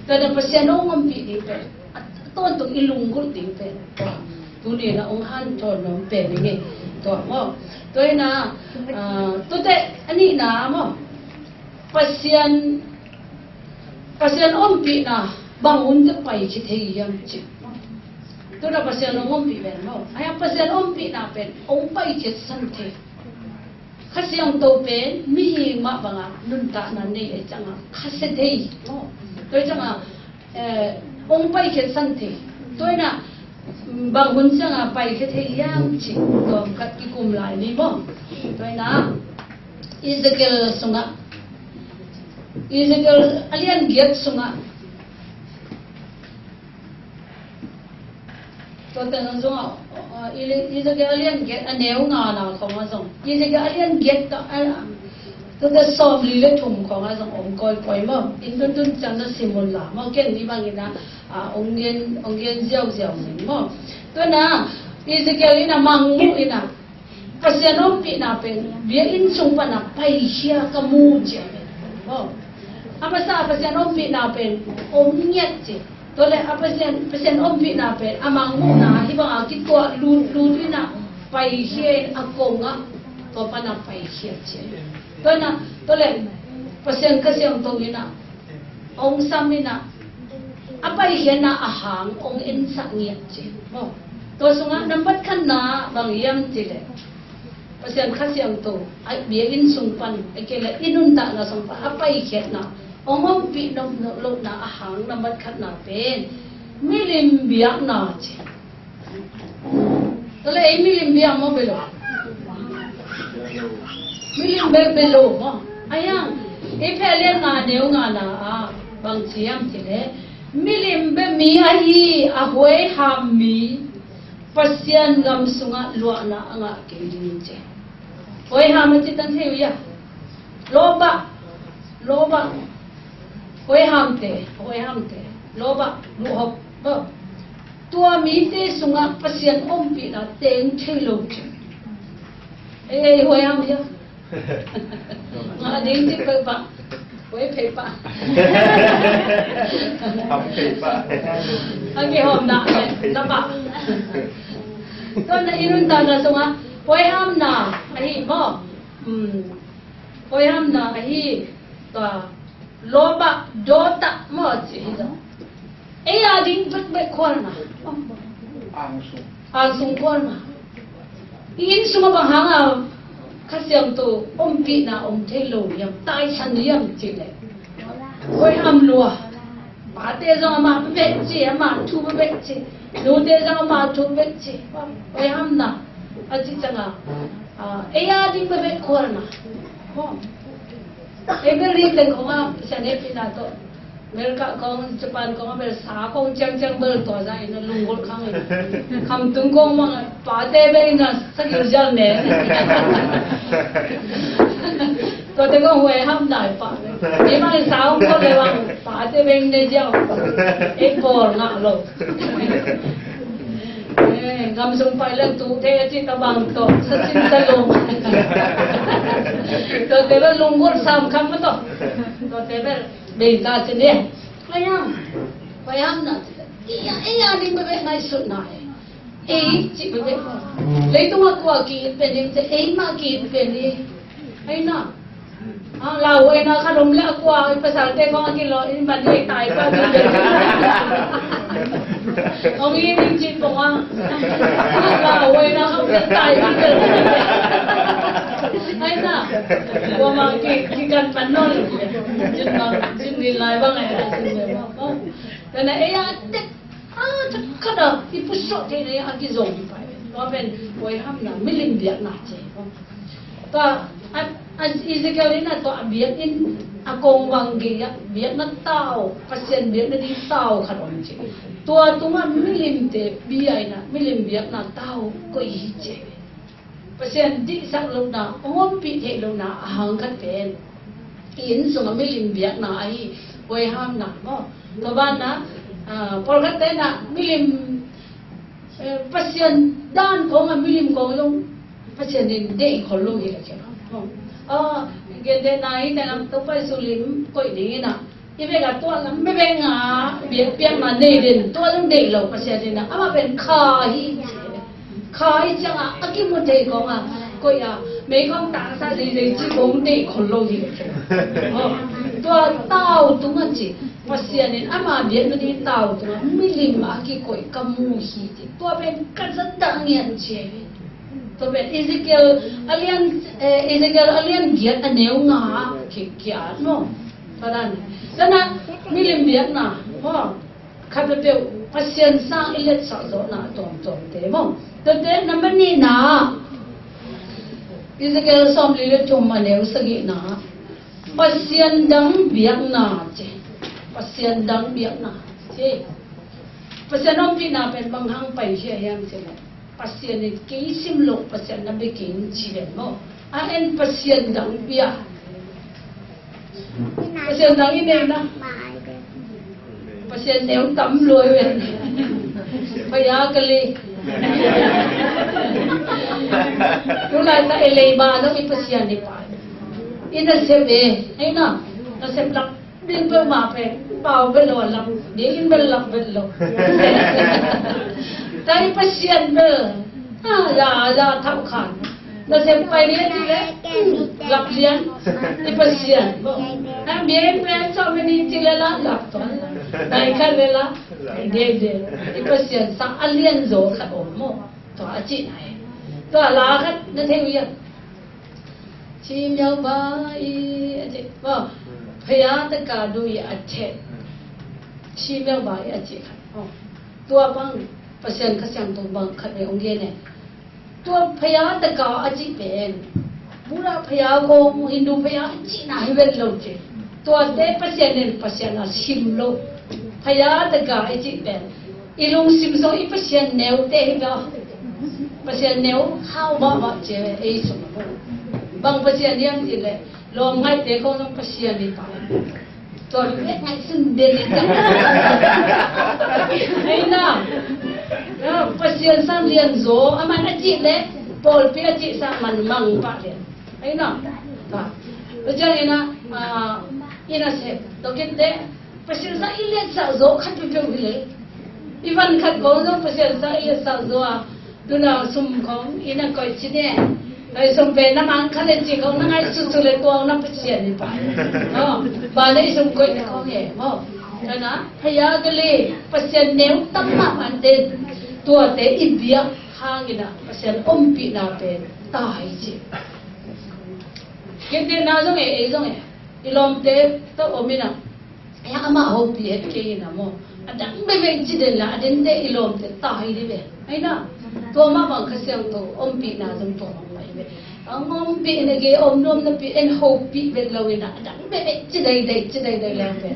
Tua na Pasian ong ompih ding pen, a tawntung i lunggulh ding pen. Tuni na ong hanthawn nuam pen ding hi. Tua maw. Tua ina, ah, tute, a nihna maw. Pasian, Pasian ompihna bang hun te paikhia thei hiam ci. Tuna Pasian hong ompih pen maw. Ai a Pasian ompihna pen hong paikhiat san thei. Kha Siangtho pen mihing mah banga nuntakna nei ei cianga khasia thei maw. Tua ei cianga eh, hong paikhiat san thei. Tua ina, mm, bang hun cianga paikhiat thei hiam ci, tua khat kikum lai ni maw. Tua ina, Ezekiel sungah, Ezekiel a lian giat sungah. Tua teng zong a, a, Ezekiel a lian giat a neu ngana khong a zong. Ezekiel a lian giat ka, a, tua teng sawm li le thum khong a zong om kawikawi maw. In tuntun ciang na sim un la maw. Ken ni bangin a, a, ong gen, ong gen ziauziau ning maw. Tua na, Ezekiel ina mangmuh ina. Pasian ompihna pen, biakinn sung pana paikhia ka mu ci a pen. Maw. A masa Pasian ompihna pen, om ngiat ci. Tua le a Pasian, Pasian ompihna pen, a mangmuhna, hih banga kituah lutlut ina, paikhia in a kongah, tua pana paikhia ci. Tua na, tua le, Pasian Kha Siangtho ina, ong sam ina, a paikhiatna a hang, ong ensak ngiat ci. Maw. Tua sungah, nambat khatna, bang hiam ci le. Pasian Kha Siangtho, a biakinn sung pan, a kei le i nuntakna sung pan, a paikhiatna, ong ompih nop, nop, lohna a hang nambat khatna pen, milim biakna ci. Tua le ei milim biak maw bel lo. Milim bek bel lo maw. A yang, ei phe lian nga neu ngana a, bang ci hiam ci le, milim bek mi ahi, a huaiham mi, Pasian gam sungah luahna a ngah kei ding ci. Huaiham a ci tan thei uh ia. Lawbah, lawbah. Huaihamte, huaihamte. Lawbah, luhhop, ba. Tua mite sungah Pasian ompihna teng thei lo ci. Ei, ei, huaiham ia. Ngah ding ci peuhpah. Huai pheipah. Ham pheipah. A kihawmna, na pah. Tua na i nuntakna sungah, huaihamna, ahi maw. Hmm. Huaihamna, ahi, tua, lawbah, dawtah, maw, ci hi zaw. Ei a ding bekbek khualna. Angsung. Angsung khualna. I inn sungah bang hanga Kha Siangtho ompihna om thei lo hiam, taisan hiam ci le. Huaiham lua. Pate zong amah bek ci, amah thu bek ci. Nute zong amah thu bek ci. Huaihamna. A ci cianga. A, ei a ding bek khualna. Ei bel ri teng khong a, Pasian hehpihna tawh. America kong, Japan kong, bel sa kong ciangciang bel tua zah in a lunggulh khang in. Khamtung kong mang a, pate bel in a sagil zial ne. Tuate kong huaiham nai pah. Ei mang in sa kong kong le mang, pate bel in ne zial. Ei bawl ngah lo. Eh, gam sung pai le tu te a ci tabang to, sa sin sa lung. To te ba lung gol sam kam to. To te ba be ta ci ne. Pai am. Pai am na. Iya, iya ni ba be nai sun na. Ei, ci bebe. Leitung a kua ki pen ni, ci ei ma ki pen ni. Ei na. A, lau ei na kha dom le a kua, ei pasal te kong a ki lo, ei man ei tai pa ki pen ni. Ong i ning ci pong a. Lau ei na kha dom le tai pa ki pen ni. Ei na. Kua ma ki, ki kan pan no le. Cin ma, cin ni lai bang ei, cin ni bang. Ong. Ei na ei a tek. A, takhat a i pusuah theihna a kizong hi pai. Tua pen, oi, hamna, milim biakna ci. Tua, a, a, Ezekiel in a tua a biakinn a kongvang gei ah biakna tau, Pasian biakna ding tau khat om ci. Tua tungah milimte bia in a, milim biakna tau koih hi ci. Pasian dihsak lohna, hong ompih theih lohna a hang khat pen i inn sungah milim biakna ahi, huai hamna maw. Tua banah, ah, pawlkhatte na milim, eh, Pasian dan kong a milim kong zong Pasian in deih khol lo hi leh kei maw. Ah, gentehna hi teh lam Topa Jesu lim koih ding in a, i bek a tua lam bebek nga biakpiakna nei den, tua zong deih lo Pasian in a, amah pen kha hi. Kha hi ciang a, a kimu thei kong a, koih a, mei kong tangsa zeizei ci kong deih khol lo hi. Oh, tua tau tung a ci, Pasian in ama biakna ding tau tung a, milim a kikoih ka mu hi ci, tua pen ka zat dah ngian ci. Tua pen Ezekiel a lian, eh, Ezekiel a lian giat a neu nga ki, ki at maw. Tua dan. Tua na milim biakna maw. Khat peuhpeuh Pasian sang i letsak zawhna a tuamtuamte maw. Tuate na manihna Ezekiel sawmli le thum a neu sagihna Pasian dang biakna ci. Pasian dang biakna ci. Pasian ompihna pen bang hang pai hiam hiam ci leh Pasian in kei sim loh Pasian na bia keng ci ven maw. A en Pasian dang bia. Pasian dang i nei na. Pasian neu tam lua i ven. Paya ka lei. Tulai ta i lei ba na i Pasian i pa. I nasep e. Ei na. Nasep lak. Ding bel mah pen, pau bel lo, lam ding in bel lak bel lo. Ta i Pasian bel, a, ya, ya, thau khan. Nasep pai lian ci le, lak lian, i Pasian. A, bia in pen, so many ci le la, lak to. Nai khan le la, de, de. I Pasian sa a lian zo khat om maw. Tua a ci nai. Tua la khat na thei uh ia. Chim yau bai a ci. Maw, phaya taka dui a chet. Chim yau bai a ci khat. Maw, tua bang, Pasian Kha Siangtho bang khat vei ong gen e. Tua phaya taka a ci pen. Buddha phaya kong Hindu phaya a ci na hi vet lo ci. Tuate Pasian in Pasian a sim lo. Phaya taka a ci pen. I lungsim sung i Pasian neute hi ka. Pasian neu hau mahmah cia ei sung. Bang Pasian hiam cih leh lawm ngaihte khong zong Pasian hi pah. Tua leh ngaihsun den hi ka. Ei na. Pasian sang lianzaw a man a cih leh pawlpi a cih sang man mang pah lian. Ei na. Tua ciangin a, i nasep tawh kinte Pasian sang i liansak zaw khat peuhpeuh hi leh. I van khat khong zong Pasian sang i liansak zaw a. Tuna sum khong i na koih ci ne. Nai sum pen na mang khat le ci khong na ngaihsut sut leh tua na Pasian hi pah. Ba na i sum koih na khong e maw. Tana phaya ka lei Pasian neu tam mahmah den. Tuate i biak hangin a Pasian ompihna pen ta hi ci. Kentehna zong e, ei zong e. I lawmte tawh om in a, ei, amah hopih het kei in a maw. A dang bekbek ci den la, a dente i lawmte ta hi di ve. Ei na, tua mah bang Kha Siangtho ompihna zong tua bang mah hi ve. A ompihna gei om nuam napi en hopih bek lo in a, a dang bekbek ci daidai, ci daidai leng ve.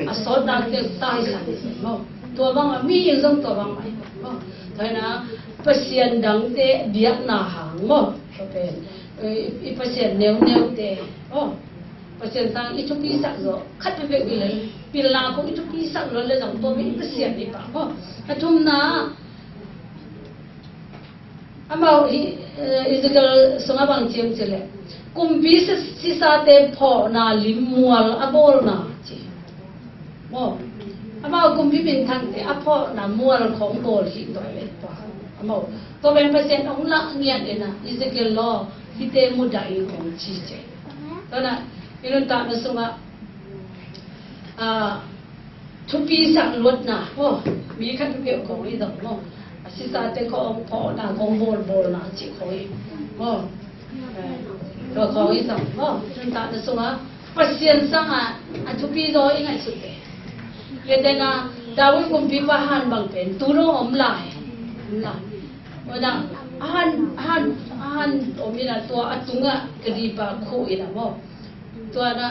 A sawtna kei ta hi sa hi maw. Tua bang a mi in zong tua bang mah hi maw. Tua hi na, Pasian dangte biakna hang maw. Tua pen, i, i Pasian neuneute maw. Pasian sang i thupi sak zaw khat peuhpeuh hi leh. Pilna kong i thupi sak lo le zong tua mi Pasian i pa ko. A thumna, amau hi, eh, Ezekiel sungah bang ci hiam cih leh, kumpi si-, sisate phawhna lim mual a bawlna ci. Maw, amau kumpi minthangte a phawhna mual khawng bawl hi tua le tua. Amau, tua pen Pasian hong lah ngiat in a, Ezekiel law, hihte mudah in kong ci ci. Tua na, i nuntakna sungah, ah, thupi sak luatna, maw, mi khat peuh khawng i zong, maw, a sisate khawng phawhna khawng bawlbawlna cih khawng i, maw, eh, tua khawng i zong, maw, nuntakna sungah Pasian sangah a thupi zaw i ngaihsut te. Leh tena David kumpipa han bang pen tu dong om lai, om lai. Maw na, a han, a han, a han om in a tua a tungah kadipa khuh in a, maw. Tua na,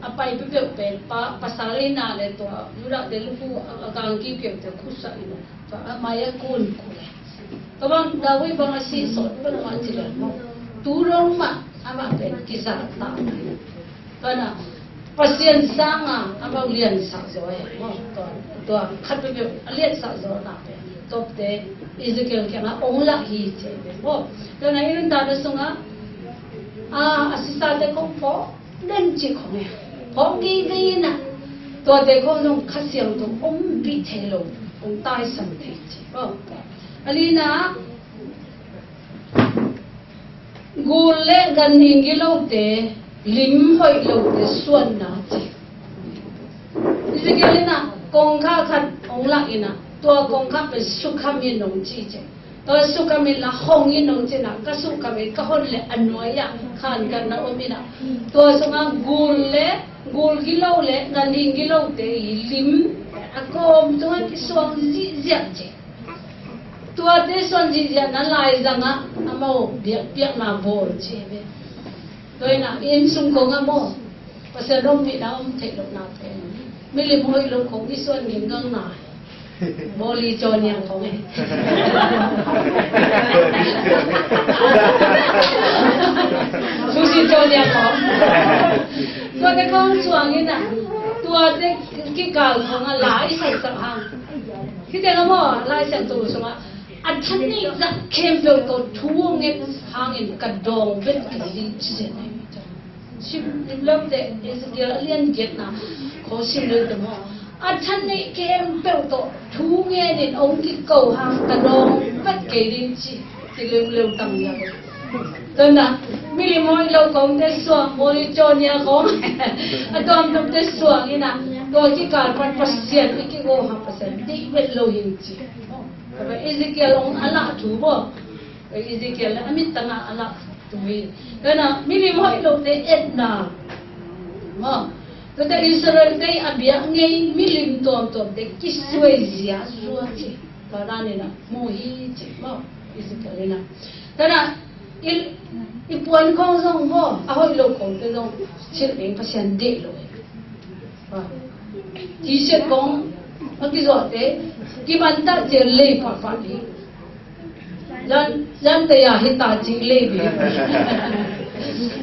a pai peuhpeuh pen pa, pasal in a le tua, Judah te lukhu a, a kang kipiau te khusak in a, tua a mai a kun kun le. Tua bang David bang a sih sawt peuhmah ci le maw. Tu dong mah, amah pen kizahtak. Tua na, Pasian sangah amau liansak zaw e maw. Tua, tua khat peuhpeuh a liansak zawna pen tawpte Ezekiel kiangah hong lah hi ci e maw. Tua na, i nuntakna sungah, a, a sisate khawng phawh den cih khawng e. Phawk ngei ngei in a, tuate khawng zong Kha Siangtho ompih thei lo, hong taisan thei cih. A lina, gul le ganhing gilote, lim hoih lote suanna cih. Ezekiel in a, kongkhak khat hong lak in a, tua kongkhak pen sukham in hong ci cih. Tua sukham in la hong in hong ci in a, ka sukham in ka hon le a nuai ah khankan na om in a. Tua sungah gul le, gul gilo le ganhing gilote i lim a kawm tungah kisuang zihziah ci. Tuate suan zihziahna laizangah amau biakpiakna bawl ci ve. Tua in a, inn sung kong a maw, Pasian ompihna om theih lohna pen, milim hoih lo khong i suan ginggang na. Bawli caw niang khong e. Susi caw niang khong. Tuate khong suang in a, tuate kikal khong a la i saisak hang. Khiteng a maw, Lai Siangtho sungah, a thaneih zah khempeuh tawh thu nget hangin ka dawng vet kei ding ci zen ahi. Sim lim lote, Ezekiel a lian giatna khawng sim lote maw, a thaneih khempeuh tawh thu ngenin hong kiko hang ka dawng vet kei ding ci, ci leuleu tang zah. Tua na, milim hoih lo khong te suang, bawli caw niang khong a tuamtuamte suang in a, tua kikal pan Pasian i kigo hang Pasian deih vet lo hi ci. Tua Ezekiel hong a lah thu maw. Ezekiel a mittangah a lah thu hi. Tua na, milim hoih lote etna maw. Tuate Israel-te a biak ngei milim tuamtuamte kisuai ziazua ci. Tua dan in a mu hi ci maw. Ezekiel in a. Tua na, i, i puan khong zong maw, a hoih lo khongte zong silh ding Pasian deih lo hi. T-shirt khong a kizuahte kimantak cian lei pahpah hi. Zan, zan taya hi ta ci lei hi.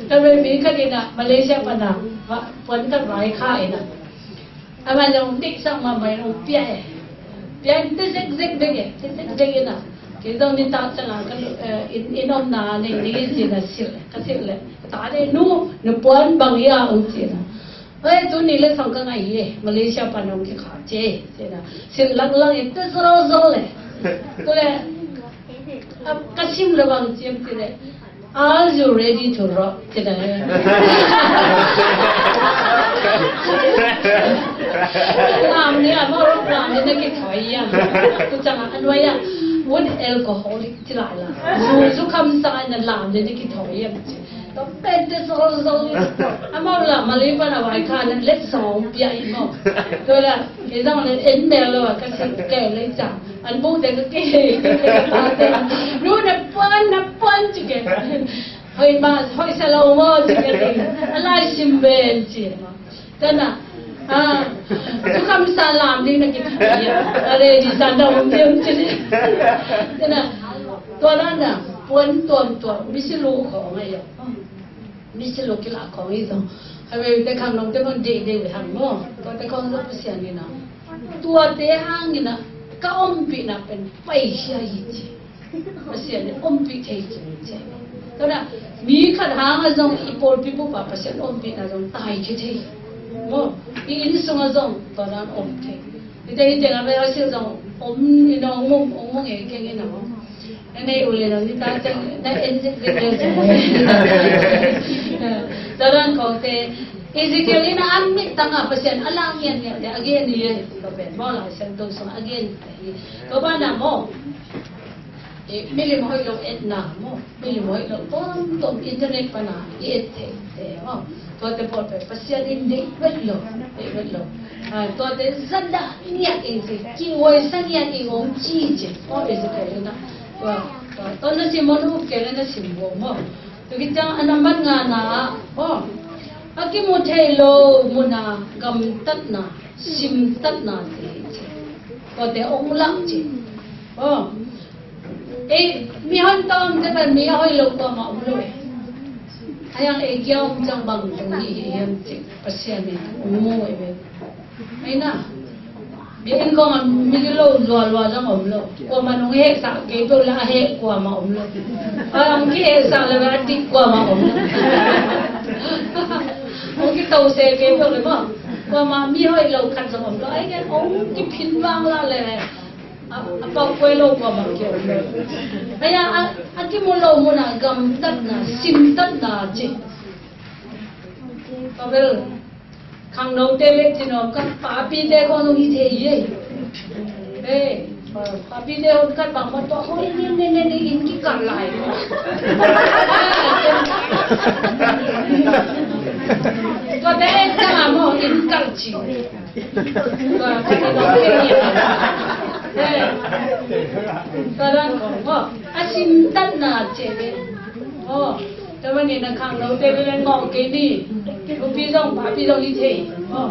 Tua mi khat in a, Malaysia pan a, va, puan khat vai kha in a. Amah zong deihsak mahmah in hong pia e. Pia in te zekzek bek e, te zekzek in a. Kei zong nitak ciang a ka lu, eh, inn, inn omna nei ding in ci in a silh, ka silh leh. Ka ta leh, nu, na puan bang hi a hong ci in a. Hei, tuni letsong ka ngah hi e, Malaysia pan hong kikhah ci e, ci in a. Silh langlang in te zolzol e. Tua leh, a, ka sim leh bang ci hiam cih leh. Are you ready to rock? Ci na. Lam ni a, maw, rock lam ni na kithawi hiam. Tu ciang a, a nuai ah, wood alcoholic ci lai la. Zu, zu kham sa na lam ni na kithawi hiam ci. Tua pen te zolzol. Amau la, Malay pan a vai kha na letsong pia hi maw. Tua la, kei zong le en mel lo a, ka si kei le ciang. An bu te ka kei, kei ka ta te. Nu na puan, na puan ci kei. Hoih mah, hoih sa lo maw ci ka ding. A lai sim ben ci. Tua na, ah, zu kham sa lam ding na kithei a. A ready sa na om ding ci. Tua na, tua na na, puan tuamtuam, misi lu khong a hi a. Misi lu kilah khong hi zong. A veute khangnote bang deih deuh hang maw. Tuate khawng zong Pasian in ah, tuate hangin ah ka ompihna pen paikhia hi ci. Pasian in ompih thei ci, ci. Tua na, mi khat hang a zong i pawlpi bup ah Pasian ompihna zong taikhia thei. Maw, i inn sung a zong tua dan om thei. Hite hite nga ve a sil zong om in a ong mung, ong mung e keng in a ong. Na nei u le lo ni ta cang, na en zik zik le cang. Tua dan khawngte, Ezekiel in a an mit tang a Pasian a la ngian ngian te a gen hi e. Tua pen maw Lai Siangtho sung a gen hi. Tua ban a maw, eh, milim hoih lo etna maw, milim hoih lo tuamtuam internet pan a i et theihte maw. Tuate pawl pen Pasian in deih vet lo, deih vet lo. Ah, tuate zat dah ngiat ing ci, kihhuai sa ngiat ing ong ci ci. Maw Ezekiel in a. Tua, tua, tua na sim maw, na up kei le na sim bo maw. Tua khit ciang a nambat ngana ah, aw, a kimu thei lo mun a gamtatna, simtatna te ci. Tuate ong lak ci. Aw. Ei, mi hon tawm te kan mi a hoih lo kuamah om lo e. A yang ei kia om ciang bang tung hi hi hiam ci. Pasian in ong mu e ve. Ei na. Mi inn kong a mi lo lua lua zong om lo. Kuamah nong hehsah kei peuh le a heh kuamah om lo. A ong kihehsah le a dik kuamah om lo. Ong kitose kei peuh le maw. Kuamah mi hoih lo khat zong om lo. Ai ken ong kiphin vang la le a, a pau kuai lo kuamah ki om lo. Ai a, a, a kimu lo mun a gamtatna, simtatna ci. Pavel. Khangnote le ci nuam ka, papite khawng hi thei hi. Hei, papite khawng kat bang mawk tua khawng nin nin nin nin inn kikal lai. Tua te en ta maw inn kal ci. Tua, tua te en. Hei, tua dan khawng maw. A simtatna ci ve. Aw, tua manin a khangnote bel en mawk kei ni. Nupi zong papi zong hi thei. Aw,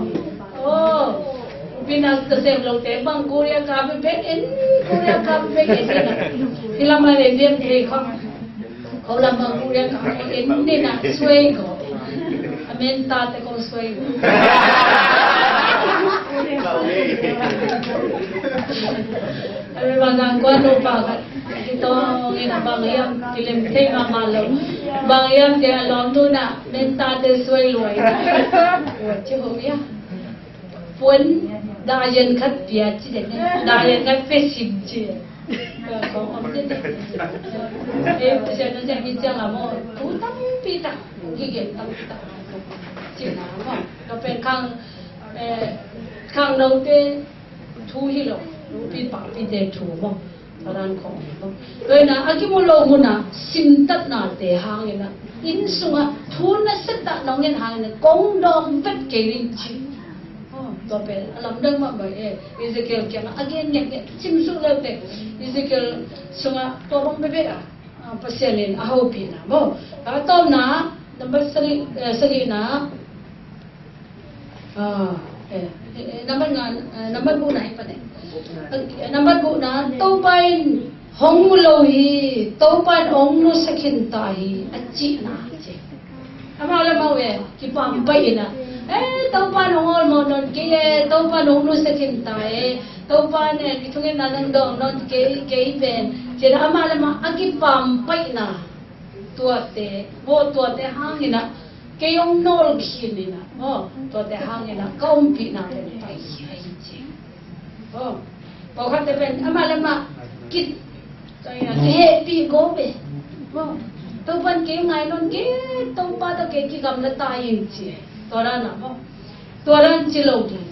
aw, nupi na tasem lote bang Korea ka bek bek en, Korea ka bek bek en ni na. Hi lam a le liam thei khawng. Ko lam bang Korea ka bek en ni na suai ko. A men tate ko suai ko. A men bang zang ko a nupa ka. Kitawng in a bang hiam kilem thei mahmah lo. Bang hiam te a lawmnu na mentate suai luai. Ua ci ho ia. Puan dayen khat pia ci den ne. Dayen khat pe sim ci. Kong om ci den. Eh, Pasian na ciang hi ciang a maw. Tu tampi tak. Kigen tampi tak. Ci na maw. Ka pen khang, eh, khangnote thu hi lo, nupi papite thu maw. Tua dan khawng hi maw. Tua hi na, a kimu lo mun a simtatnate hangin a, inn sung a thu nasia tak nong ngen hangin a, kong dawng vet kei ning ci. Aw, tua pen a lamdang mahmah e. Ezekiel kiangah a gen ngiat ngiat, sim suk le uh teh. Ezekiel sungah tua bang bebe a, a, Pasian in a hopihna maw. A tawpna, nambat sagih, eh, sagihna, Ah, eh, eh, nambat nga, eh, nambat gukna hi pan eh. Eh, nambat gukna, Topa in hong mu lo hi, Topa in hong nusia khin ta hi, a cihna ci. Amau le amau eh, kipampai in a. Eh, Topa in hong awlmawh nawn kei eh, Topa in hong nusia khin ta eh, Topa in eh, kithungetna dang dawng nawn kei, kei pen. Ci-in amau le amau a kipampaihna. Tuate, maw tuate hangin a, kei hong nawl khin in a, maw tuate hangin a, ka ompihna pen paikhia hi ci. Maw, pawlkhatte pen, amah le amah, ki, kihehpih ko ve. Maw, Topa'n kei hong ngai nawn kei, Topa tawh kei kigamla ta ing ci. Tua dan a, maw. Tua dan ci lo ding.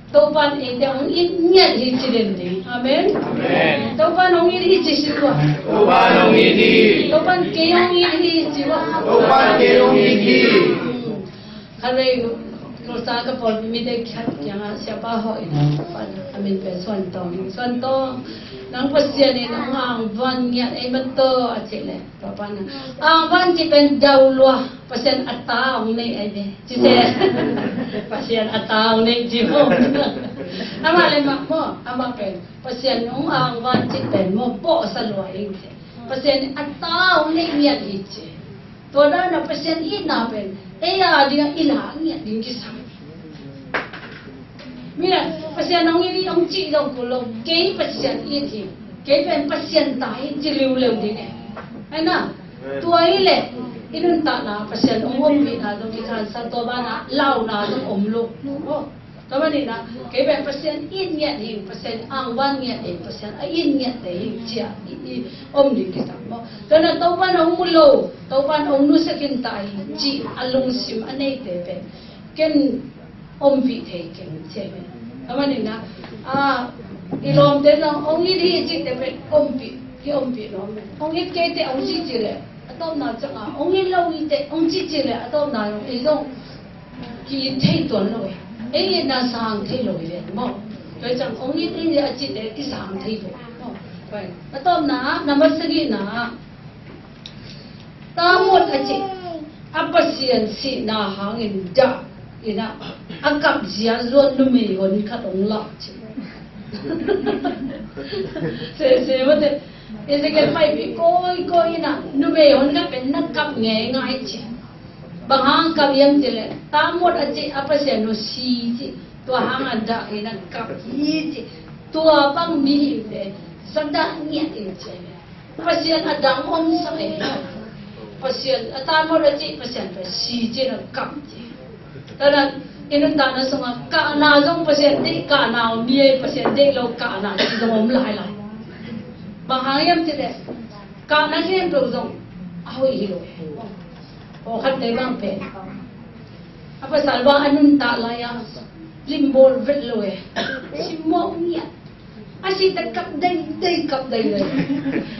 Topa'n eite hong it ngiat hi ci den ding. Amen. Amen. Topa'n hong it hi ci si tua. Topa'n hong it hi. Topa'n kei hong it hi ci tua. Topa'n kei hong it hi. Hmm. Khatvei Tulsa ka pawlpi mite khat kiangah siapa hawh in a, a min pen Suan Tawng. Suan Tawng, nang Pasian in hong angvan ngiat ei mah tawh a cih leh. Topa'n a, angvan cih pen dau lua, Pasian a ta hong nei ai ve. Ci se. Pasian a ta hong nei ci hong. Amah le mah maw, amah pen Pasian hong angvan cih pen maw, pawhsa lua ing ci. Pasian a ta hong nei ngiat hi ci. Tua dan a Pasian itna pen ei a dingah i la ngiat ding kisam. Mi a Pasian hong it hi hong cih zong kul lo, kei Pasian it hi, kei pen Pasian ta hi ci liuleu ding e. Hai na, tua hi leh i nuntakna Pasian hong ompihna zong i khansa, tua banah launa zong om lo. Tua manin ah kei pen Pasian it ngiat hi, Pasian angvan ngiat hi, Pasian a it ngiat hi ci-a i, i om ding kisam maw. Tua na Topa'n hong mu lo, Topa'n hong nusia khin ta hi ci a lungsim a neite pen ken ompih thei keng ci hi. Tua manin ah, a, i lawmte zong hong it hi cihte pen ompih, ki ompih nuam hi. Hong it kei teh hong ci ci leh a tawpna ciangah, hong it lo hi teh hong ci ci leh a tawpna zong ei zong ki-it thei tuan lo e. Ei itna sang thei lo hi ve maw. Tua ciang hong it hi a cihte kisang thei lo maw. Tua a tawpna ah, na masa gihna ah, Talmud a cih a Pasian sihna hangin dah in ah, a kap zia zuan numei hon khat hong lak ci. Sese mate, Ezekiel paipih kawikawi in ah numei hon khat pen na kap ngeingai ci. Bang hang kap hiam cih leh Talmud a cih a Pasian uh si ci. Tua hang a dah in a kap hi ci. Tua bang mihingte sa dah ngiat in ci. Pasian a dang om sak e. Pasian a Talmud a cih Pasian pen si ci in a kap ci. Tua na i nuntakna sungah kahna zong Pasian deih kahna om hi e, Pasian deih lo kahna ci zong om lailai. Bang hang hiam cih leh kahna khempeuh zong a hoih hi lo e. Pawlkhatte bang pen a pasal bang a nuntak lai-a limbawl vet lo e. Simmawh ngiat. A sihte kap deidei, kap deidei.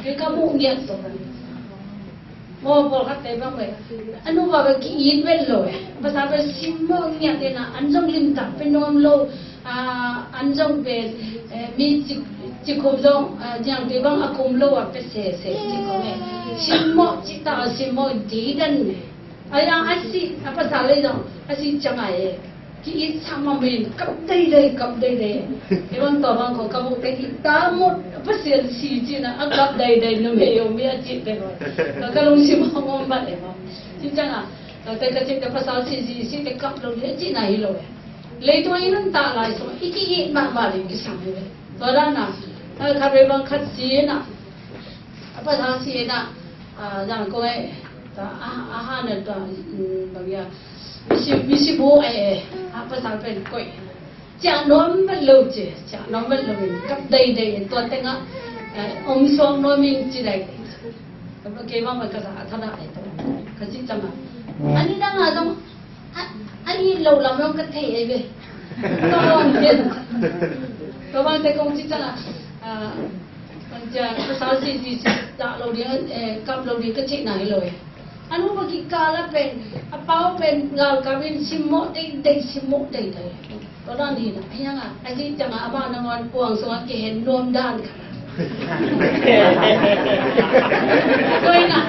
Kei ka muh ngiat tawh. Maw, pawlkhatte bang pen a nu bang pen ki-it vet lo e. A pasal pen simmawh ngiat in ah, an zong limtak pia nuam lo. A, an zong pen, eh, mi ci, ci khum zong, a, niangtui bang a khum lo a pia sese ci khum e. Simmawh cih tak a simmawh in deidan e. A, a sih, a pasal lei zong a sih ciang a e, ki-it sak mahmah in kap deidei, kap deidei. Kei bang tua bang ko ka muk teng hi, Talmud Pasian si ci in ah a kap deidei numei om hi a cihte ko. Ka, ka lungsim hong om vat e maw. Ci ciang a, ka te ka cihte pasal si, si, sihte kap lo ding cihna hi lo e. Leitung i nuntak lai sung i ki-it mahmah ding kisam hi ve. Tua dan a, a, khat vei bang khat si in ah, a pasal si in ah, a, zang kong e, ta, a, a han a tua, mm, bang hia, misi, misi bu e, a pasal pen koih. Ciah nuam vet lo ci, ciah nuam vet lo in kap deidei, tua tengah, eh, om suak nuam ing ci dai. Kei bang bang ka sa a thada e, ka ci ciang a. A ni dang a zong, a, a it loh lam zong ka thei ei ve. Ka bang ken. Ka bang te kong ci ciang a, a, bang cia, ka sa si, si, si, dah lo ding, eh, kap lo ding ka cihna hi lo e. A nu bang kikal a pen, a pau pen galkap in simmawh deidei, simmawh deidei. Tua dan hi na, a hiang a, a ci ciang a, amah nangawn puang sungah kihen nuam dan khat. Tua hi na,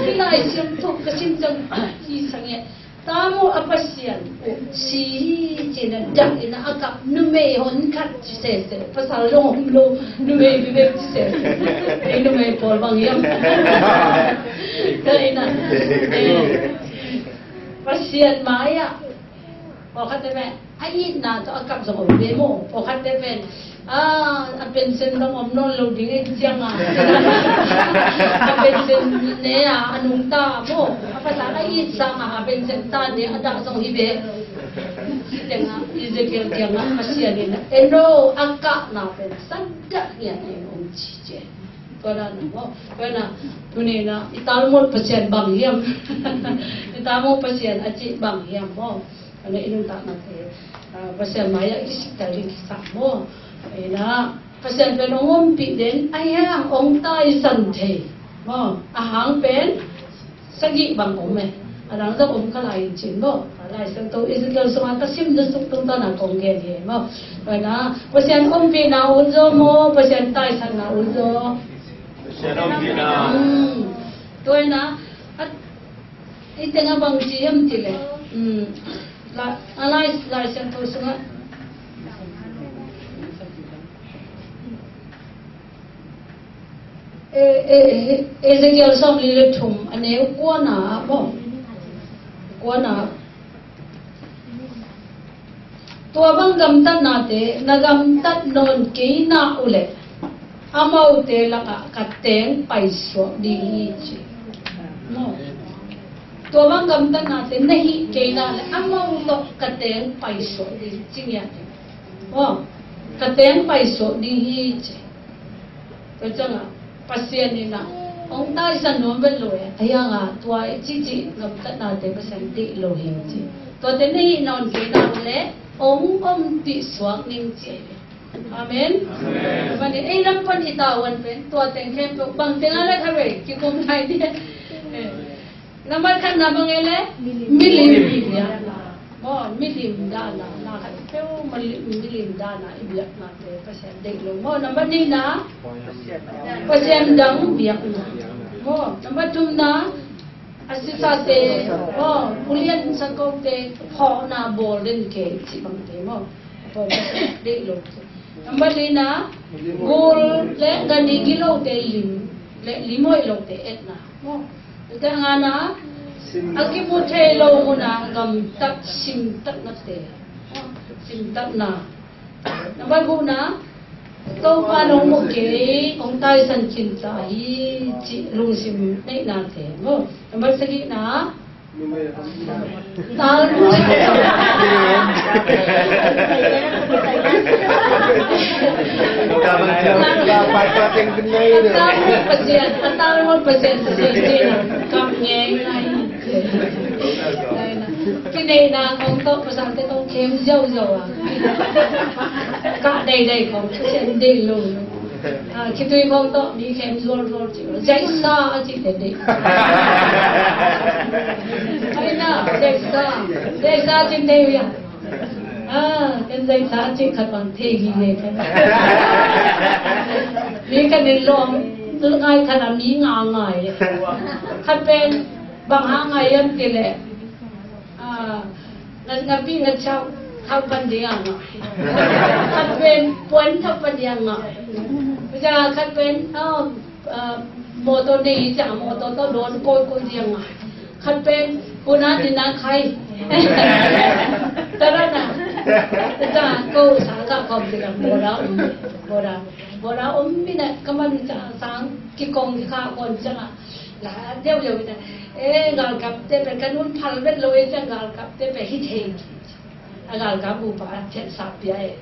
hih Lai Siangtho ka sim ciang, hi sang e. Talmud a Pasian uh si hi ci in a dah in a kap numei hon khat ci sese, pasal zong om lo, numei bibek ci sese. Ei numei pawl bang hiam. Tua hi na, eh, Pasian mai-ah pawlkhatte pen a itna tawh a kap zong om ve maw. Pawlkhatte pen, a, a pension zong om nawn lo ding ei ciang a, a pension ne a, a nungta maw. A pasal a it sang a, a pension ta ne a dah zong hi ve. Tengah Ezekiel kiangah Pasian in en lo, a kahna pen sa dah ngiat in om ci ci. Tua dan maw. Tua na, tuni na i Talmud Pasian bang hiam. I Talmud Pasian a cih bang hiam maw. Tua na i nuntakna te, a, Pasian mai-ah i kisik ta ding kisam maw. Tua na Pasian pen hong ompih den, a hiang hong taisan thei maw. A hang pen sagih bang om e. A dang zong om kha lai in cin maw. Lai Siangtho Ezekiel sungah ka sim dusuk tungtawn a kong gen hi maw. Tua na Pasian ompihna un zaw maw, Pasian taisanna un zaw. Pasian ompihna. Hmm. Tua na, a, i tengah bang ci hiam cih leh, hmm, la, a Lai, Lai Siangtho sungah, E, e, e, Ezekiel sawmli le thum, a neu kuana ah maw? Kuana ah. Tua bang gamtatnate na gamtat nawn kei na uh leh, amaute lakah ka teng paisuak ding hi ci. Maw? Tua bang gamtatnate na hih kei na uh leh, amau tawh ka teng paisuak ding ci ngiat. Maw? Ka teng paisuak ding hi ci. Tua ciangah Pasian in ah hong taisan nuam vet lo e. A hiangah tua i cici gamtatnate Pasian deih lo hi ci. Tuate na hih nawn kei na uh leh hong ompih suak ning ci. Amen. Amen. Ei lam pan i tavuan pen tua teng khempeuh bang teng a le kha vei kikum nai ni. Eh. Nambat khatna bang e le? Milim. Milim biakna. Maw, milim dahna. Na khat peuh milim, milim dahna i biaknate Pasian deih lo. Maw, nambat nihna? Pasian dang biakna. Maw, nambat thumna? A sisate. Maw, ulian sakote phawkna bawl den kei cih bangte. Maw, Pasian deih lo. Nambat lina? Gul le gani gilote lim le lim hoih lote etna. Maw? Tua ngana? A kimu thei lo muna gamtat simtatnate. Simtatna. Nambat gukna? Topa nong mu kei hong taisan khinta hi cih lungsim neihnate. Maw? Nambat sagihna? Tal Pasian, a tal Pasian, Pasian, Pasian, kam ngei ngai. Kineihna kong tawh pasal te kong khem ziauziau a. Ka deidei kong Pasian dei lo. Ah, khitui khawng tawh mi khem zualzual cih lo. Zaihsa a cih teh deih. Ai na, zaihsa. Zaihsa cih deih uh ia. Ah, ken zaihsa a cih khat bang thei hi ne ken. Mi khat in lawm ngai khat a mi nga ngai. Khat pen bang hang ngai hiam cih leh. Ah, nga, ngapi nga chau thau pan ding a ngah. Khat pen puan thau pan ding a ngah. Khat pen, oh, ah, motor nei hi ciang motor tawh dawn kawikawi ding a ngah. Khat pen puna ding a khai. Tara na. Ka ko sa ka kawm ding a bora um. Bora. Bora um mi na ka man ciang sang kikong kikha kon ciang a. La deuh deuh ina. Eh, galkapte pen ka nun phal vet lo e ciang galkapte pen hi thei. A galkap upa a thiat sa pia e.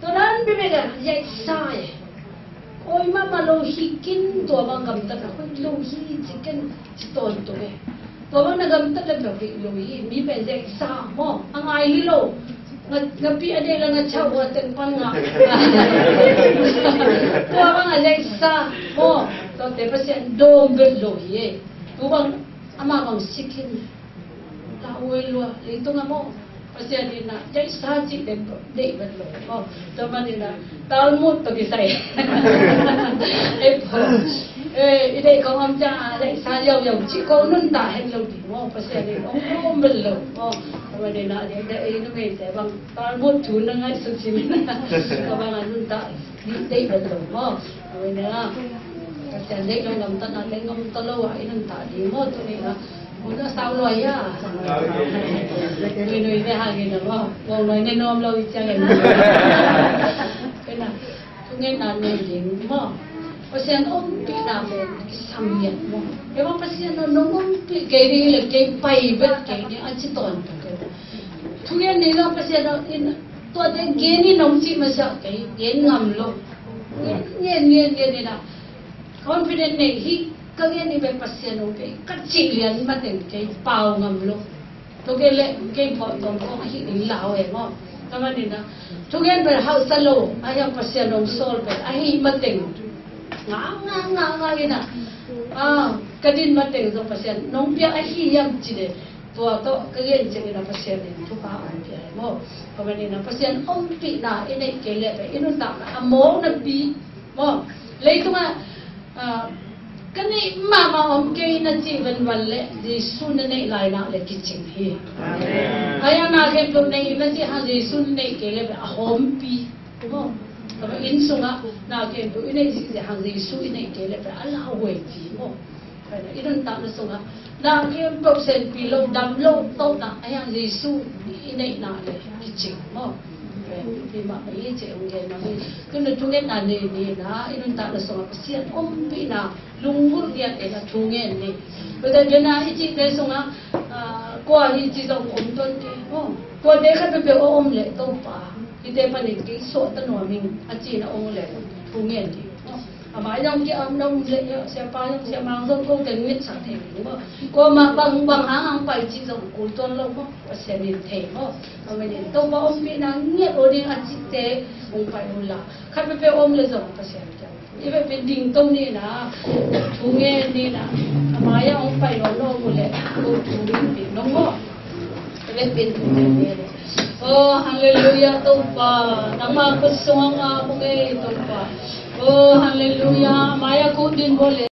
Tua dan bia bia ka zaihsa e. Oi mama lo hi kin tua bang gamtat a hoih lo hi ci ken ci tawntung e. Tua bang na gamtat le pia hoih lo hi. Mi pen zaihsa maw. A ngai hi lo. Nga, ngapi a dei la nga chau a teng pan nga. Tua bang a zaihsa. Maw, tuate Pasian dawm vet lo hi e. Tu bang ama bang sikin. La uai lua, leitung a maw. Pasian in a zaihsa cih den deih vet lo. Maw, tua man in a Talmud tawh kisai. Ei po. Eh, i deih kong om ciang a zaihsa ziauziau cih kong nuntak het lo ding maw. Pasian in ong dawm vet lo. Maw, tua man in a, ei numeite bang Talmud thu na ngaihsut cin. Ka bang a nuntak dih deih vet lo maw. Tua man in a, Pasian deih lo gamtatna teng om ta lo a i nuntak ding maw. Tua man in a, mun a sau lua ia. Nui nui ve hangin a maw. Wang nui ne nuam lo i ciang in. Tua man in a, Thungetna nei ding maw. Pasian ompihna pen kisam ngiat maw. Kei bang Pasian nong ompih kei ding le kei pai vet kei ding a ci tawntung kei. Thungen ni lo Pasian in tuate gen in nong cih masa kei gen ngam lo. Ngen ngen ngen ngen ina. Confident nei hi ka ngen ni pen Pasian ompih ka cih lian mateng kei pau ngam lo. Tua kei leh kei phawk tawm khawng ahi ding lau e maw. Tua man in a thugen pen hauhsa lo a hiang Pasian hong sawl pen ahi mateng. Nga nga nga nga in a, ah, ka din mateng zong Pasian nong pia ahi hiam ci leh tua tawh ka gen ciangin a Pasian in thupha hong pia e maw. Tua man in a Pasian ompihna i neih kei leh pen i nuntakna a mawk napi maw. Leitungah, ah, ka neih mahmah om kei na cih vanvan le Jesu na neih lai nak le kicing hi. Amen. Ai a na khempeuh neih na cih hang Jesu na neih kei le a hawmpi. Maw? Inn sungah na khempeuh i neih zihziah hang Jesu i neih kei leh pen a lauhuai ci maw. I nuntakna sungah na khempeuh senpi lo, dam lo, tohna ahi hang Jesu i neihna le kicing maw. Pen pi mah mah i ci hong gen mah hi. Tuna thungetna nei ni na i nuntakna sungah Pasian ompihna lunggulh ngiat in a thu ngen ni. Tua ciangin i cihte sungah, ah, kua hi ci zong om tuan kei maw. Tuate khat peuhpeuh a om leh Topa, hihte panin kei suakta nuam ing a ci-in a om leh thu ngen ni maw. A mai zong ki-am na om leh siapa zong siamang zong kote ngetsak thei ding maw. Kuamah bang bang hang hong pai ci zong kul tuan lo maw. Pasian in thei maw. A manin Topa ompihna ngiat aw ding a cihte hong pai unla khat peuhpeuh om leh zong Pasian kiang i beh pen ding to ni na, thu ngen ni na, a mai-ah hong pai lo lo uh leh ko thu ngen ding nong maw. I beh pen thu ngen ni. Oh, halleluiah Topa, nangmah khut sungah nga hong ei Topa. Oh, halleluiah, a mai-ah ko ding maw leh.